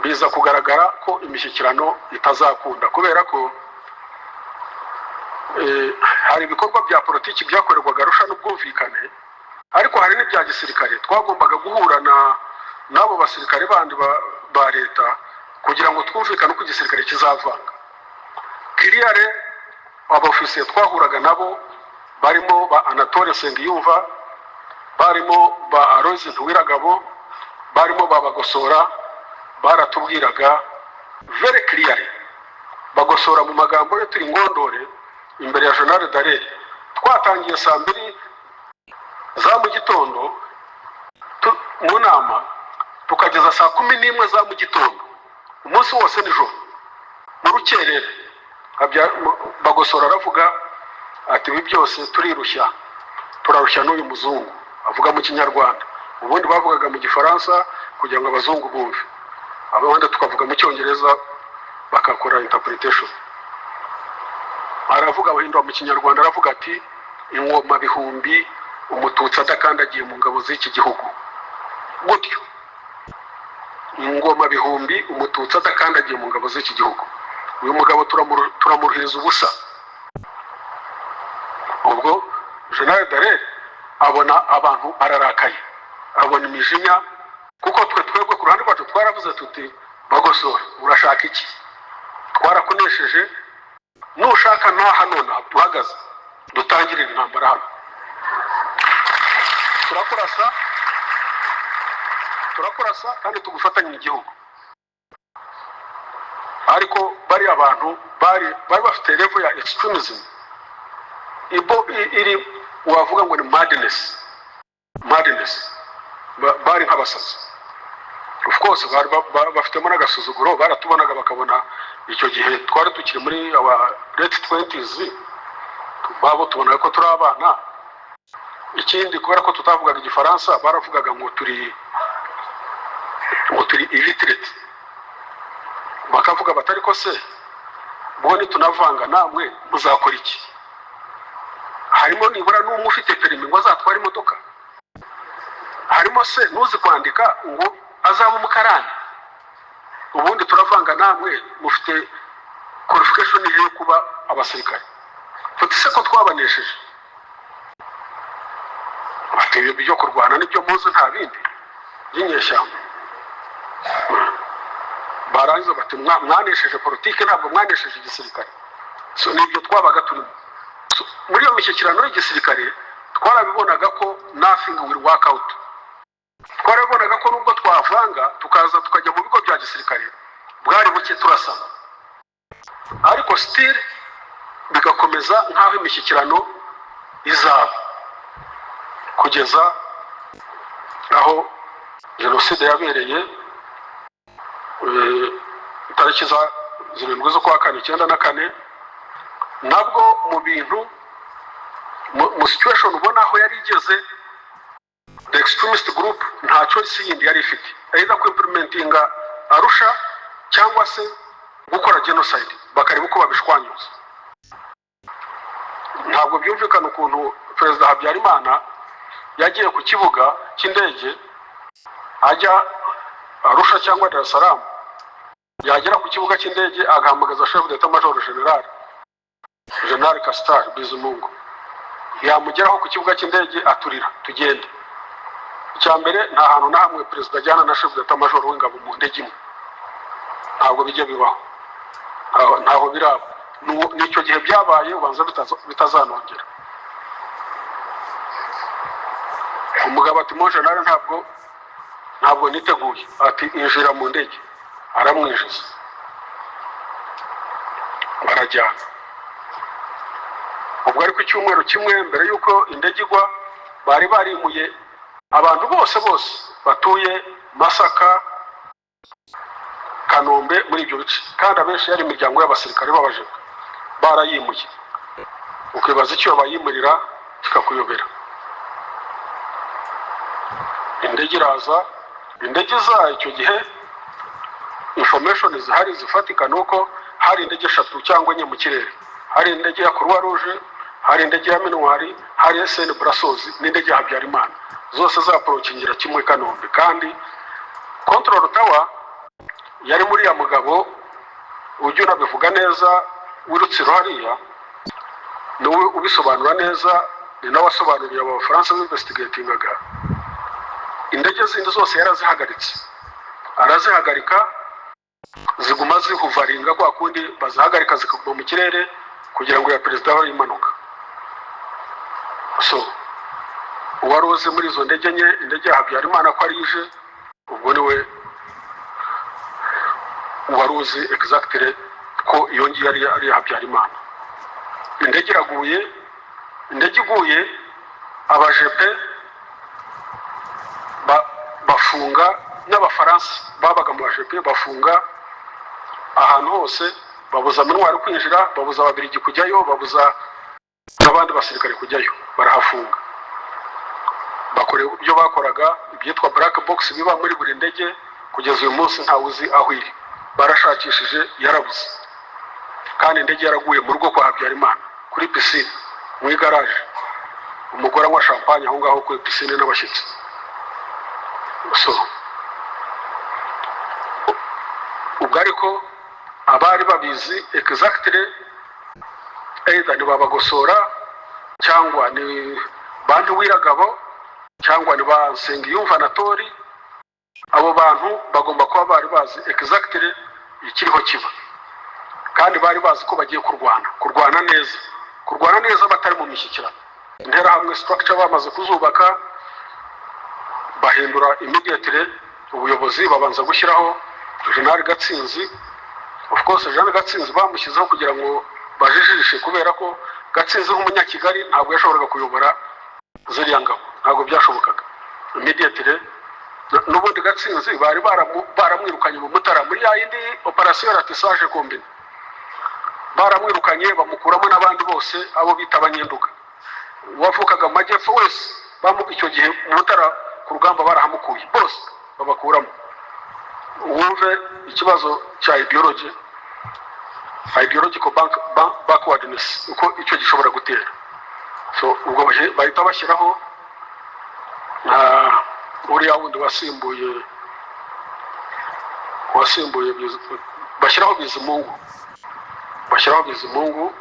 biza kugaragara ko imishyikirano itazakunda, kubera ko hari ibikorwa bya politiki byakorerwaga Arusha n'ubwumvikane, ariko hari n'ibya gisirikare. Twagombaga guhura na n'abo basirikare bandi ba leta kugira ngo twumvikane uko igisirikare kizavanga. Clearly, abofisiye twahuraga nabo barimo ba Anatole Nsengiyumva, barimo ba Aloys Ntiwiragabo, barimo ba Bagosora, baratubwiraga very clearly. Bagosora mu magambo ye, turi ngondore imbere ya General Dallaire, twatangiye saa 2 za mu gitondo mu nama, tukageza saa 11 za mu gitondo, umunsi wose nijoro mu rukerera. Bagosora aravuga ati: "Ibi byose turirushya, turarushya n'uyu muzungu." Avuga mu Kinyarwanda. Ubundi bavugaga mu Gifaransa kugira ngo abazungu bumve, abandi tukavuga mu Cyongereza bakakora interpretation. Aravuga, abahindura mu Kinyarwanda, aravuga ati: "Ingoma bihumbi Umututsi adakandagiye mu ngabo z'iki gihugu." Gutyo, "Ingoma bihumbi Umututsi adakandagiye mu ngabo z'iki gihugu, uyu mugabo turamuruhiriza ubusa." Ubwo General Dallaire abona abantu bararakaye, abona imijinya, kuko twe twebwe ku ruhande rwacu twaravuze tuti: "Bagosora, urashaka iki? Twarakunesheje. Nushaka n'aha nonaha duhagaze dutangirire intambara hano. Turakurasa, turakurasa kandi tugufatanye igihugu." Ariko bariya bantu bari bafite level ya extremism ibo iri wavuga ngo ni madness, madness. Bari nk'abasazi. Of course bari bafitemo n'agasuzuguro. Baratubonaga bakabona icyo gihe twari tukiri muri aba late twenties, babo tubonaga ko turi abana. Ikindi, kubera ko tutavugaga Igifaransa, baravugaga ngo turi illiterate. Bakavuga bati: "Ariko se ubwo nitunavanga namwe muzakora iki? Harimo nibura n'umwe ufite permis ngo azatware imodoka? Harimo se n'uzi kwandika ngo azaba umukarani?" Ubundi turavanga namwe, mufite qualification yo kuba abasirikare? Tuti: "Se ko twabanesheje?" Bati: "Ibyo byo kurwana nibyo muzi, nta bindi by'inyeshyamba." Barangiza bati: "Mwanesheje politiki, ntabwo mwanesheje igisirikare." So nibyo twabaga turimo. So, muri iyo mishyikirano y'igisirikare twarabibonaga ko nothing will work out. Twarabibonaga ko nubwo twavanga tukaza tukajya mu bigo bya gisirikare, bwari buke turasana, ariko still bigakomeza nk'aho imishyikirano izaba kugeza aho jenoside yabereye, tariki za 7 z'ukwa kane 94. Nabwo mu bintu mu situation ubona aho yari igeze, the extremist group nta choice yindi yari ifite, either kuimplementinga Arusha cyangwa se gukora genocide, bakareba uko babishwanyuza. Ntabwo byumvikana ukuntu Perezida Habyarimana yagiye ku kibuga cy'indege ajya Arusha cyangwa Dar es Salaam, yagera ku kibuga cy'indege agahamagaza chef d'état major général, General Castar Bizimungu, yamugeraho ku kibuga cy'indege aturira: "Tugende." Icya mbere, nta hantu na hamwe perezida ajyana na chef d'état major w'ingabo mu ndege imwe, ntabwo bijya bibaho. Ntaho biraba. N'icyo gihe byabaye, ubanza bitazanongera. Umugabo ati: "Mon général, ntabwo niteguye." Ati: "Injira mu ndege." Aramwinjiza, barajyana. Ubwo ariko icyumweru kimwe mbere y'uko indege igwa, bari barimuye abantu bose bose batuye Masaka, Kanombe, muri ibyo bice, kandi abenshi yari imiryango y'abasirikare b'abajepe, barayimuye. Ukibaza icyo bayimurira kikakuyobera. Indege iraza, indege iza icyo gihe, information zihari zifatika ni uko hari indege eshatu cyangwa enye mu kirere: hari indege ya Croix Rouge, hari indege ya MINUAR, hari SN Brussels n'indege ya Habyarimana, zose zaapproachingira kimwe Kanombe. Kandi control tower yari muri ya mugabo ujya unabivuga neza w'Irutsiro hariya, niwe ubisobanura neza, ni nawe wasobanuriye aba Bafaransa binvestigatingaga. Indege zindi zose yarazihagaritse, arazihagarika ziguma zihoveringa kwa kundi bazihagarika zikaguma mu kirere kugira ngo ya perezida abe imanuka. So uwari uzi muri izo ndege enye indege ya Habyarimana ko ari ije, ubwo niwe wari uzi exactly ko iyo ngiyo ari iya Habyarimana. Indege iraguye. Indege iguye, abajepe bafunga, n'Abafaransa babaga mu bajepe bafunga ahantu hose, babuza MINUAR kwinjira, babuza Ababirigi kujyayo, babuza n'abandi basirikare kujyayo, barahafunga. Bakora ibyo bakoraga, ibyitwa black box biba muri buri ndege, kugeza uyu munsi ntawe uzi aho iri. Barashakishije, yarabuze, kandi indege yaraguye mu rugo kwa Habyarimana, kuri piscine, mu igaraje, umugore anywa champagne aho ngaho kuri piscine n'abashyitsi. So ubwo ariko abari babizi exactly, either ni babagosora cyangwa ni ba Ntiwiragabo cyangwa ni ba Nsengiyumva Anatori, abo bantu bagomba kuba bari bazi exactly ikiriho kiba, kandi bari bazi ko bagiye kurwana, kurwana neza, kurwana neza batari mu mishyikirano. Interahamwe structure bamaze kuzubaka, bahindura immediately ubuyobozi, babanza gushyiraho General Gatsinzi. Of course, General Gatsinzi bamushyizeho kugira ngo bajijishe, kubera ko Gatsinzi nk'Umunyakigali ntabwo yashoboraga kuyobora ziriya ngabo, ntabwo byashobokaga immediately. N'ubundi Gatsinzi bari baramwirukanye mu Mutara muri ya yindi operation ratissage combiné, baramwirukanye bamukuramo n'abandi bose, abo bita Abanyenduga, uwavukaga mu majyepfo wese icyo gihe mu Mutara ku rugamba barahamukuye bose, babakuramo. Wumve ikibazo cya ideology, ideological backwardness, uko icyo gishobora gutera. So ubwo bahita bashyiraho uriya wundi wasimbuye Wasimbuye bashyiraho Bizimungu, bashyiraho Bizimungu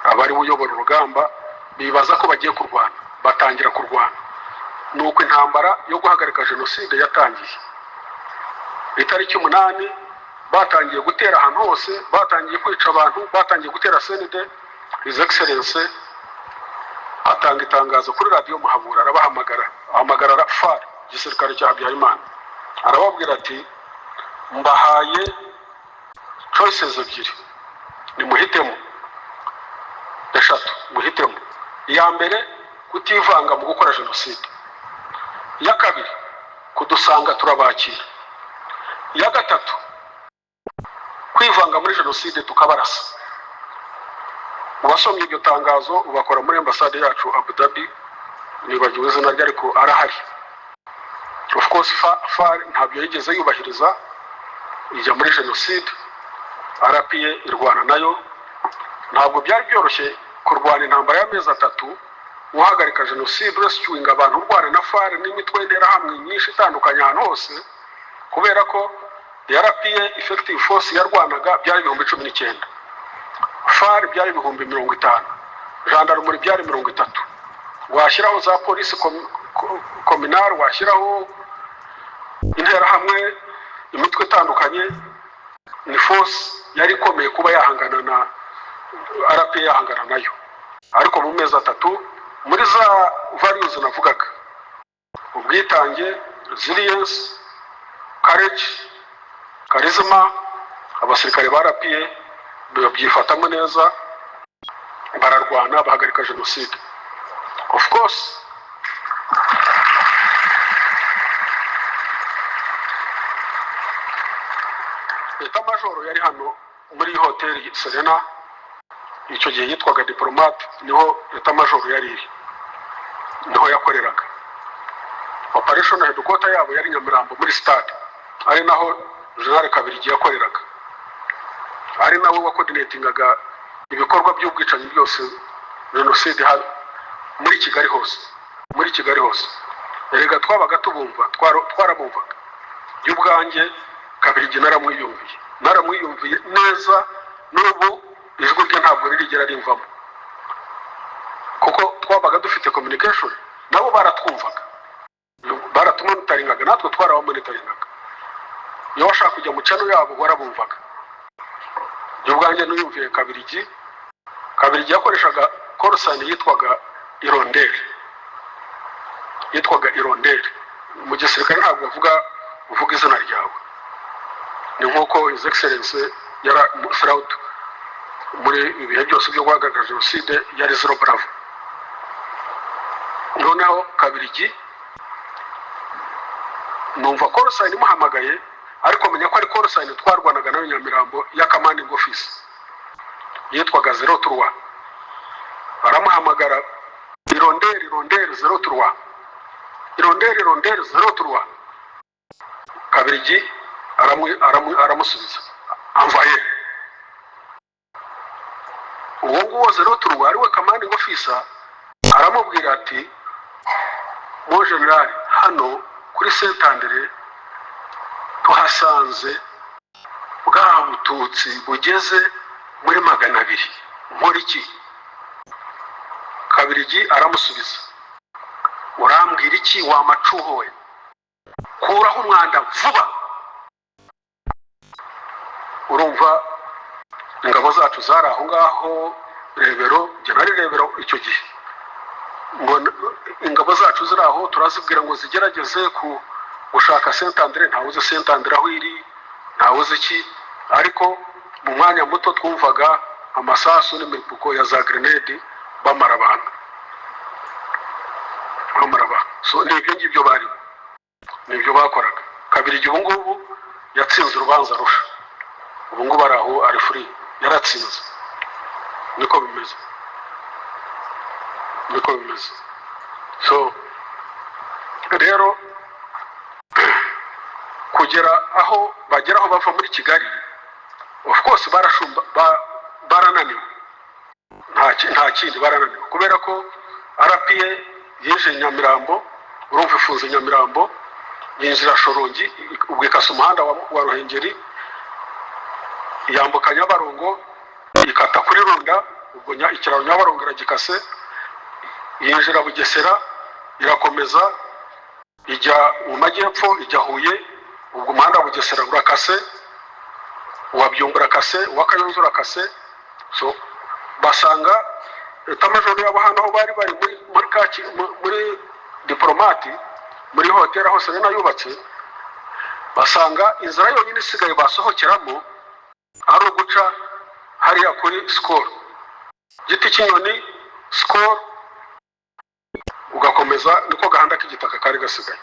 aba ari we uyobora urugamba. Bibaza ko bagiye kurwana, batangira kurwana. Ni uko intambara yo guhagarika jenoside yatangiye. Itariki 8 batangiye gutera ahantu hose, batangiye kwica abantu, batangiye gutera CND. His Excellence atanga itangazo kuri Radiyo Muhabura, arabahamagara, ahamagara FAR, igisirikare cya Habyarimana, arababwira ati: "Mbahaye choices ebyiri, nimuhitemo, eshatu, muhitemo. Iya mbere, kutivanga mu gukora jenoside. Iya kabiri, kudusanga turabakira. Iya gatatu, kwivanga muri jenoside tukabarasa." Uwasomye iryo tangazo ubakora muri ambasade yacu Abu Dhabi, nibagiwe izina rye ariko arahari. Of course FAR ntabyo yigeze yubahiriza, ijya muri jenoside. RPA irwana nayo. Ntabwo byari byoroshye kurwana intambara y'amezi 3, uhagarika jenoside, urescuinga abantu, urwana na FAR n'imitwe y'interahamwe nyinshi itandukanye ahantu hose, kubera ko RPA effective force yarwanaga byari 19,000, FAR byari 50,000, gendarmerie byari 30, washyiraho za polisi communale, washyiraho interahamwe, imitwe itandukanye. Ni force yari ikomeye kuba yahangana na RPA, yahangana nayo. Ariko mu mezi 3, muri za values navugaga, ubwitange, resilience, courage, charisma, abasirikare ba RPA babyifatamo neza, bararwana, bahagarika jenoside. Of course état-major yari hano muri hoteli Serena, icyo gihe yitwaga Diplomate, niho état-major yari iri, niho yakoreraga. Operation headquarter yabo yari Nyamirambo muri stade, ari naho General Kabiligi yakoreraga, ari nawe wacoordinatingaga ibikorwa by'ubwicanyi byose, jenoside muri Kigali hose, muri Kigali hose. Erega twabaga tubumva, twarabumvaga. Y'ubwanjye Kabiligi naramwiyumviye, naramwiyumviye neza. N'ubu ijwi rye ntabwo ririgera rimvamo, kuko twabaga dufite communication nabo, baratwumvaga, baratumonitoringaga, natwe twarabamonitoringaga. Iyo washaka kujya mu channel yabo warabumvaga. Ubwanjye niyumviye Kabiligi. Kabiligi yakoreshaga call sign yitwaga Ironderi, yitwaga Ironderi. Mu gisirikare ntabwo bavuga, uvuga izina ryawe. Ni nk'uko His Excellence yara throughout muri ibihe byose byo guhagarika jenoside yari Zero Bravo. Noneho Kabiligi numva call sign imuhamagaye, ariko menya ko ari call sign twarwanaga nayo Nyamirambo ya commanding office yitwaga Zero Trois. Aramuhamagara: "Ironderi, Ironderi, zero trois, Ironderi, Ironderi, zero trois." Kabiligi aramusubiza: "Envoyé." Uwo nguwo zero trois ariwe commanding officer aramubwira ati: "Mon général, hano kuri Saint Andre tuhasanze bwa bututsi bugeze muri 200, nkora iki?" Kabiligi aramusubiza: "Urambwira iki wa macuho we? Kuraho umwanda vuba." Urumva ingabo zacu zari aho ngaho Rebero, njye nari Rebero icyo gihe. Mbona ingabo zacu ziri aho, turazibwira ngo zigerageze ku gushaka Saint Andre. Ntawe uzi Saint Andre aho iri, ntawe uzi iki, ariko mu mwanya muto twumvaga amasasu n'imivugo ya za grenade, bamara abantu, bamara abantu. So ni ibyo ngibyo barimo, ni ibyo bakoraga. Kabiligi ubu ngubu yatsinze urubanza Arusha, ubu ngubu ari aho, ari free, yaratsinze. Niko bimeze, niko bimeze. So rero kugera aho bagera, aho bava muri Kigali, of course barashumba, barananiwe, nta kindi, barananiwe kubera ko RPA yinjiye Nyamirambo, urumva ifunze Nyamirambo. Yinjira Shyorongi, ubwo ikasa umuhanda wa Ruhengeri, yambuka Nyabarongo, ikata kuri Runda, ubwo ikiraro Nyabarongo iragikase, yinjira Bugesera, irakomeza ijya mu majyepfo, ijya Huye, ubwo umuhanda wa Bugesera urakase, uwa Byumba urakase, uwa Kayonza urakase. So basanga état-major yabo hano aho bari bari muri kaki, muri Diplomate, muri hoteli aho Serena yubatse. Basanga inzira yonyine isigaye basohokeramo ari uguca hariya kuri Sikoro, Giti cy'inyoni, Sikoro, ugakomeza, niko gahanda k'igitaka kari gasigaye.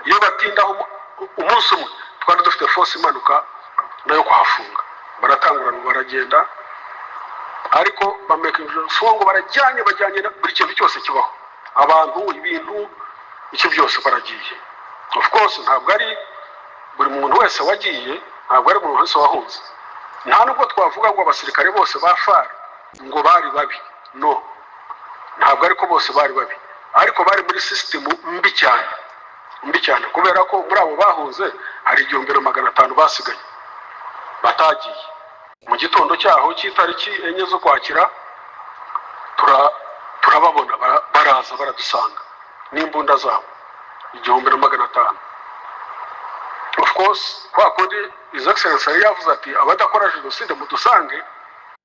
Iyo batindaho umunsi umwe, twari dufite force imanuka nayo kuhafunga. Baratanguranwa, baragenda, ariko bamakinga sure ngo barajyanye, bajyanye na buri kintu cyose kibaho, abantu, ibintu, icyo byose baragiye. Of course ntabwo ari buri muntu wese wagiye, ntabwo ari umuntu wese wahunze. Nta nubwo twavuga ngo abasirikare bose ba FAR ngo bari babi. No, ntabwo ariko bose bari babi, ariko bari muri sisitemu mbi cyane, mbi cyane, kubera ko muri abo bahunze hari 1500 basigaye batagiye. Mu gitondo cyaho cy'itariki 4 z'Ukwakira turababona, baraza baradusanga n'imbunda zabo, 1500. Of course, kwa kundi His Excellence yari yavuze ati: "Abadakora jenoside mudusange."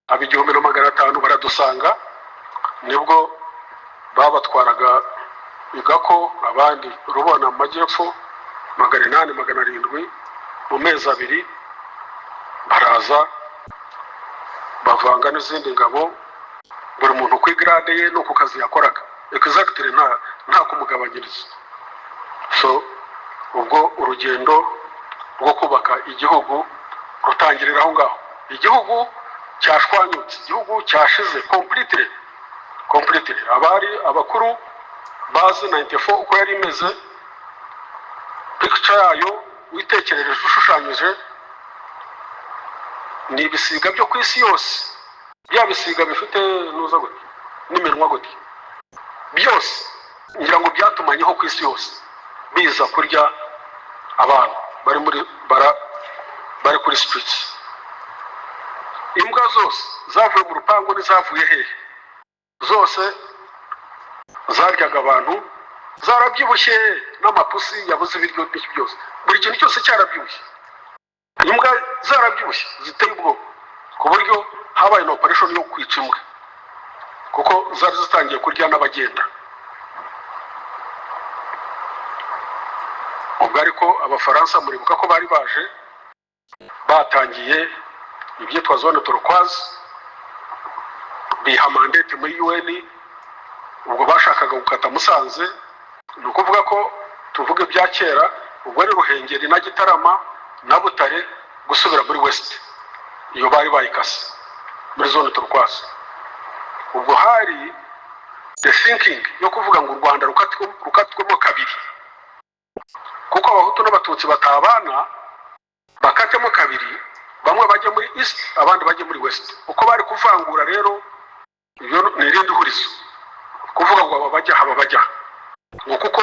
Aba 1500 baradusanga, nibwo babatwaraga Igako, abandi Rubona mu majyepfo, 800, 700. Mu mezi 2 baraza bavanga n'izindi ngabo, buri muntu ku i grade ye no ku kazi yakoraga exactly, nta kumugabanyiriza. So ubwo urugendo rwo kubaka igihugu rutangirira aho ngaho. Igihugu cyashwanyutse, igihugu cyashize completely, completely. Abari abakuru bazi 94 uko yari imeze, picture yayo witekerereje ushushanyije ni ibisiga byo ku isi yose, bya bisiga bifite nuza gutya n'iminwa gutya, byose ngira ngo byatumanyeho ku isi yose, biza kurya abantu bari muri bara, bari kuri streets. Imbwa zose zavuye mu rupangu n'izavuye hehe zose zaryaga abantu, zarabyibushye, n'amapusi yabuze ibiryo n'iki byose, buri kintu cyose cyarabyibushye, imbwa zarabyibushye ziteye ubwoba, ku buryo habaye na operation yo kwica imbwa kuko zari zitangiye kurya n'abagenda. Ubwo ariko Abafaransa, muribuka ko bari baje batangiye ibyitwa zone turquoise, biha mandate muri UN. Ubwo bashakaga gukata Musanze, ni ukuvuga ko tuvuga ibya kera, ubwo ari Ruhengeri na Gitarama na Butare gusubira muri West, iyo bari bayikase muri zone turquoise. Ubwo hari the thinking yo kuvuga ngo u Rwanda rukatwemo kabiri, kuko Abahutu n'Abatutsi batabana, bakatemo kabiri, bamwe bajya muri East, abandi bajya muri West. Uko bari kuvangura rero, ibyo ni irindi hurizo, kuvuga ngo aba bajya aba bajya, ngo kuko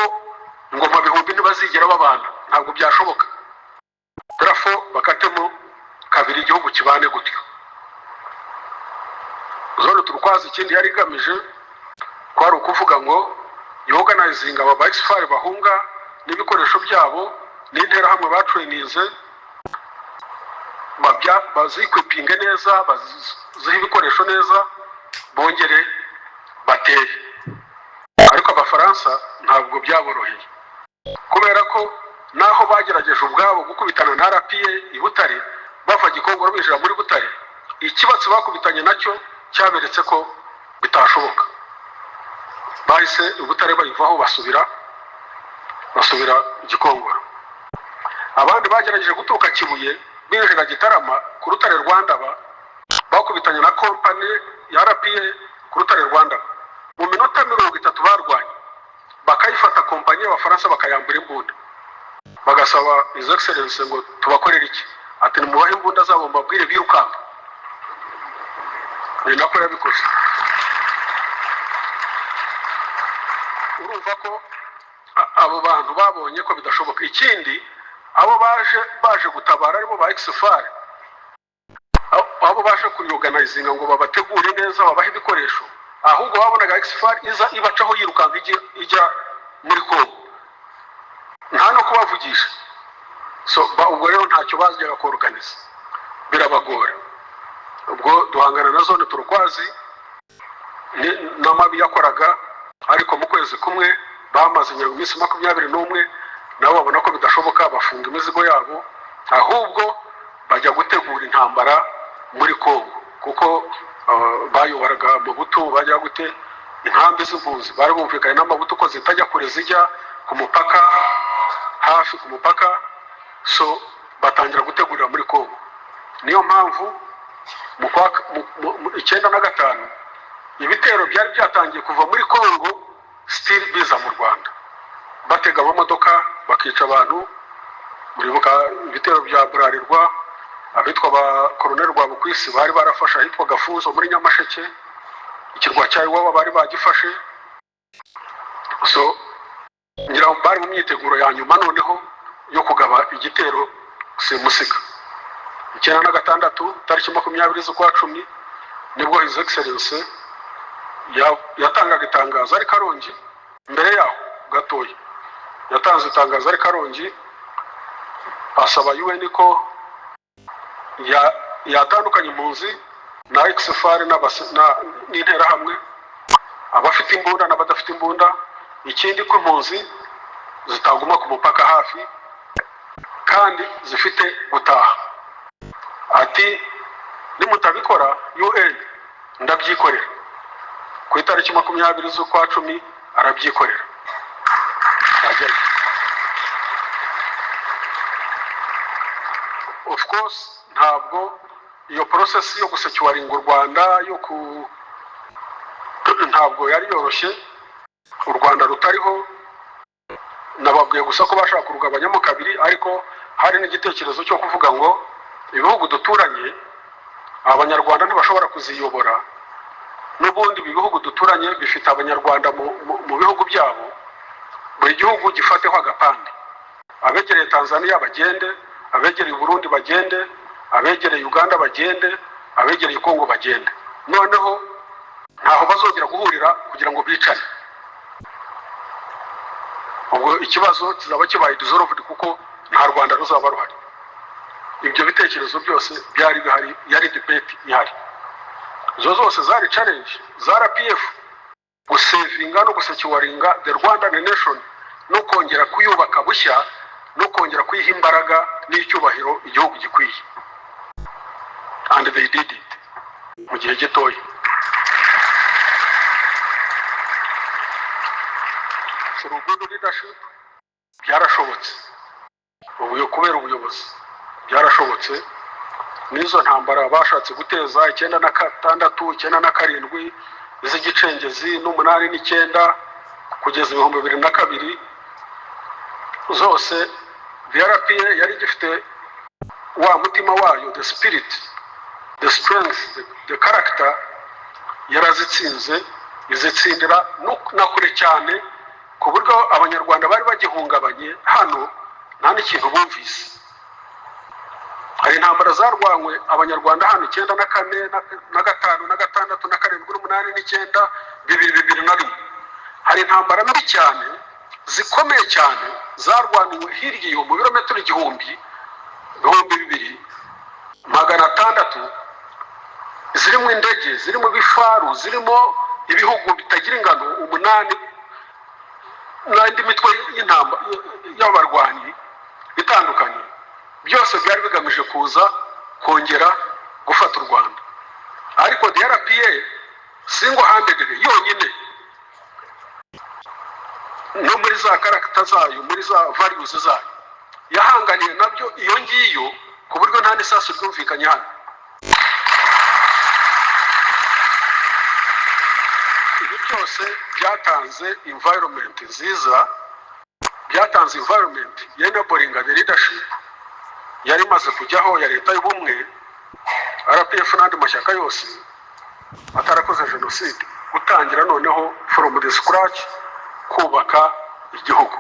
ingoma bihumbi ntibazigera babana, ntabwo byashoboka. Therefore bakatemo kabiri, igihugu kibane gutyo. Zone turquoise ikindi yari igamije kwari ukuvuga ngo yorganizinga aba ba ex-FAR bahunga n'ibikoresho byabo n'Interahamwe batraininze, baziequipinge neza, bazihe ibikoresho neza, bongere batere. Ariko Abafaransa ntabwo byaboroheye, kubera ko naho bagerageje ubwabo gukubitana na RPA i Butare, bava Gikongoro binjira muri Butare, ikibatsi bakubitanye nacyo cyaberetse ko bitashoboka. Bahise i Butare bayivaho, basubira Gikongoro. Abandi bagerageje guturuka Kibuye binjira Gitarama ku rutare rwa Ndaba, bakubitanye na company ya RPA ku rutare rwa Ndaba. Mu minota 30 barwanye, bakayifata kompanyi y'Abafaransa, bakayambura imbunda, bagasaba His Excellence ngo: "Tubakorere iki?" Ati: "Nimubahe imbunda zabo, mbabwire birukanka." Ni nako yabikoze. Urumva ko Abo bantu babonye ko bidashoboka. Ikindi, abo baje gutabara, aribo ba ex-FAR, abo baje kuyorganizinga ngo babategure neza, babahe ibikoresho, ahubwo babonaga ex-FAR iza ibacaho yirukanka ijya muri Kongo, nta no kubavugisha. So ubwo rero ntacyo bajyaga kuorganiza, birabagora. Ubwo duhangana na Zone Turquoise n'amabi yakoraga, ariko mu kwezi kumwe bamaze iminsi 21, nabo babona ko bidashoboka, bafunga imizigo yabo, ahubwo bajya gutegura intambara muri Kongo, kuko bayoboraga Mobutu. Bajya gute inkambi z'impunzi, bari bumvikanye na Mobutu ko zitajya kure, zijya ku mupaka, hafi ku mupaka. So batangira gutegurira muri Kongo. Niyo mpamvu mu kwa mu 95 ibitero byari byatangiye kuva muri Kongo, still biza mu Rwanda, batega amamodoka bakica abantu. Muribuka ibitero bya Burarirwa, abitwa ba Koroneli Rwabukwisi bari barafashe ahitwa Gafunzo muri Nyamasheke, ikirwa cya Iwawa bari bagifashe. So ngira ngo bari mu myiteguro ya nyuma noneho yo kugaba igitero simusiga. 96, tariki 20 z'ukwa 10, nibwo His Excellence yatangaga itangazo ari Karongi. Mbere yaho gatoya yatanze itangazo ari Karongi, asaba UN ko yatandukanya impunzi na ex-FAR n'Interahamwe, abafite imbunda n'abadafite imbunda. Ikindi, ko impunzi zitaguma ku mupaka hafi kandi zifite gutaha. Ati: "Nimutabikora UN, ndabyikorera." Ku itariki 20 z'ukwa 10 arabyikorera, ajyayo. Of course, ntabwo iyo process yo gusecuringa u Rwanda yo ku ntabwo yari yoroshye, u Rwanda rutariho. Nababwiye gusa ko bashaka kurugabanyamo kabiri, ariko hari n'igitekerezo cyo kuvuga ngo ibihugu duturanye, Abanyarwanda ntibashobora kuziyobora n'ubundi. Ibi bihugu duturanye bifite Abanyarwanda mu bihugu byabo, buri gihugu gifateho agapande: abegereye Tanzania bagende, abegereye Burundi bagende, abegereye Uganda bagende, abegereye Kongo bagende. Noneho ntaho bazongera guhurira kugira ngo bicane. Ubwo ikibazo kizaba kibaye dissolved, kuko nta Rwanda ruzaba ruhari. Ibyo bitekerezo byose byari bihari, yari debate ihari. Izo zose zari challenge za RPF, gusavinga no gusecuringa the Rwandan nation, no kongera kuyubaka bushya, no kongera kuyiha imbaraga n'icyubahiro igihugu gikwiye. And they did it mu gihe gitoya through good leadership. Byarashobotse ubu kubera ubuyobozi, byarashobotse. N'izo ntambara bashatse guteza 96, 97, iz'igicengezi, n'umunani, n'icyenda, kugeza 2002, zose RPA yari igifite wa mutima wayo, the spirit, the strength, the character. Yarazitsinze, izitsindira na kure cyane, ku buryo Abanyarwanda bari bagihungabanye hano nta n'ikintu bumvise. Hari intambara zarwanywe Abanyarwanda hano 94 na gatanu na gatandatu na karindwi n'umunani n'icyenda, 2000, 2001. Hari intambara mbi cyane, zikomeye cyane, zarwaniwe hirya iyo mu birometero 1000, 2600, zirimo indege, zirimo ibifaru, zirimo ibihugu bitagira ingano umunani n'indi mitwe y'abarwanyi itandukanye. Byose byari bigamije kuza kongera gufata u Rwanda, ariko the RPA single handedly, yonyine, no muri za character zayo, muri za values zayo, yahanganiye nabyo iyo ngiyo, ku buryo nta n'isasu ryumvikanye hano. Ibi byose byatanze environment nziza, byatanze environment ya enabling the leadership yari imaze kujyaho ya Leta y'Ubumwe, RPF n'andi mashyaka yose atarakoze jenoside, gutangira noneho from the scratch kubaka igihugu.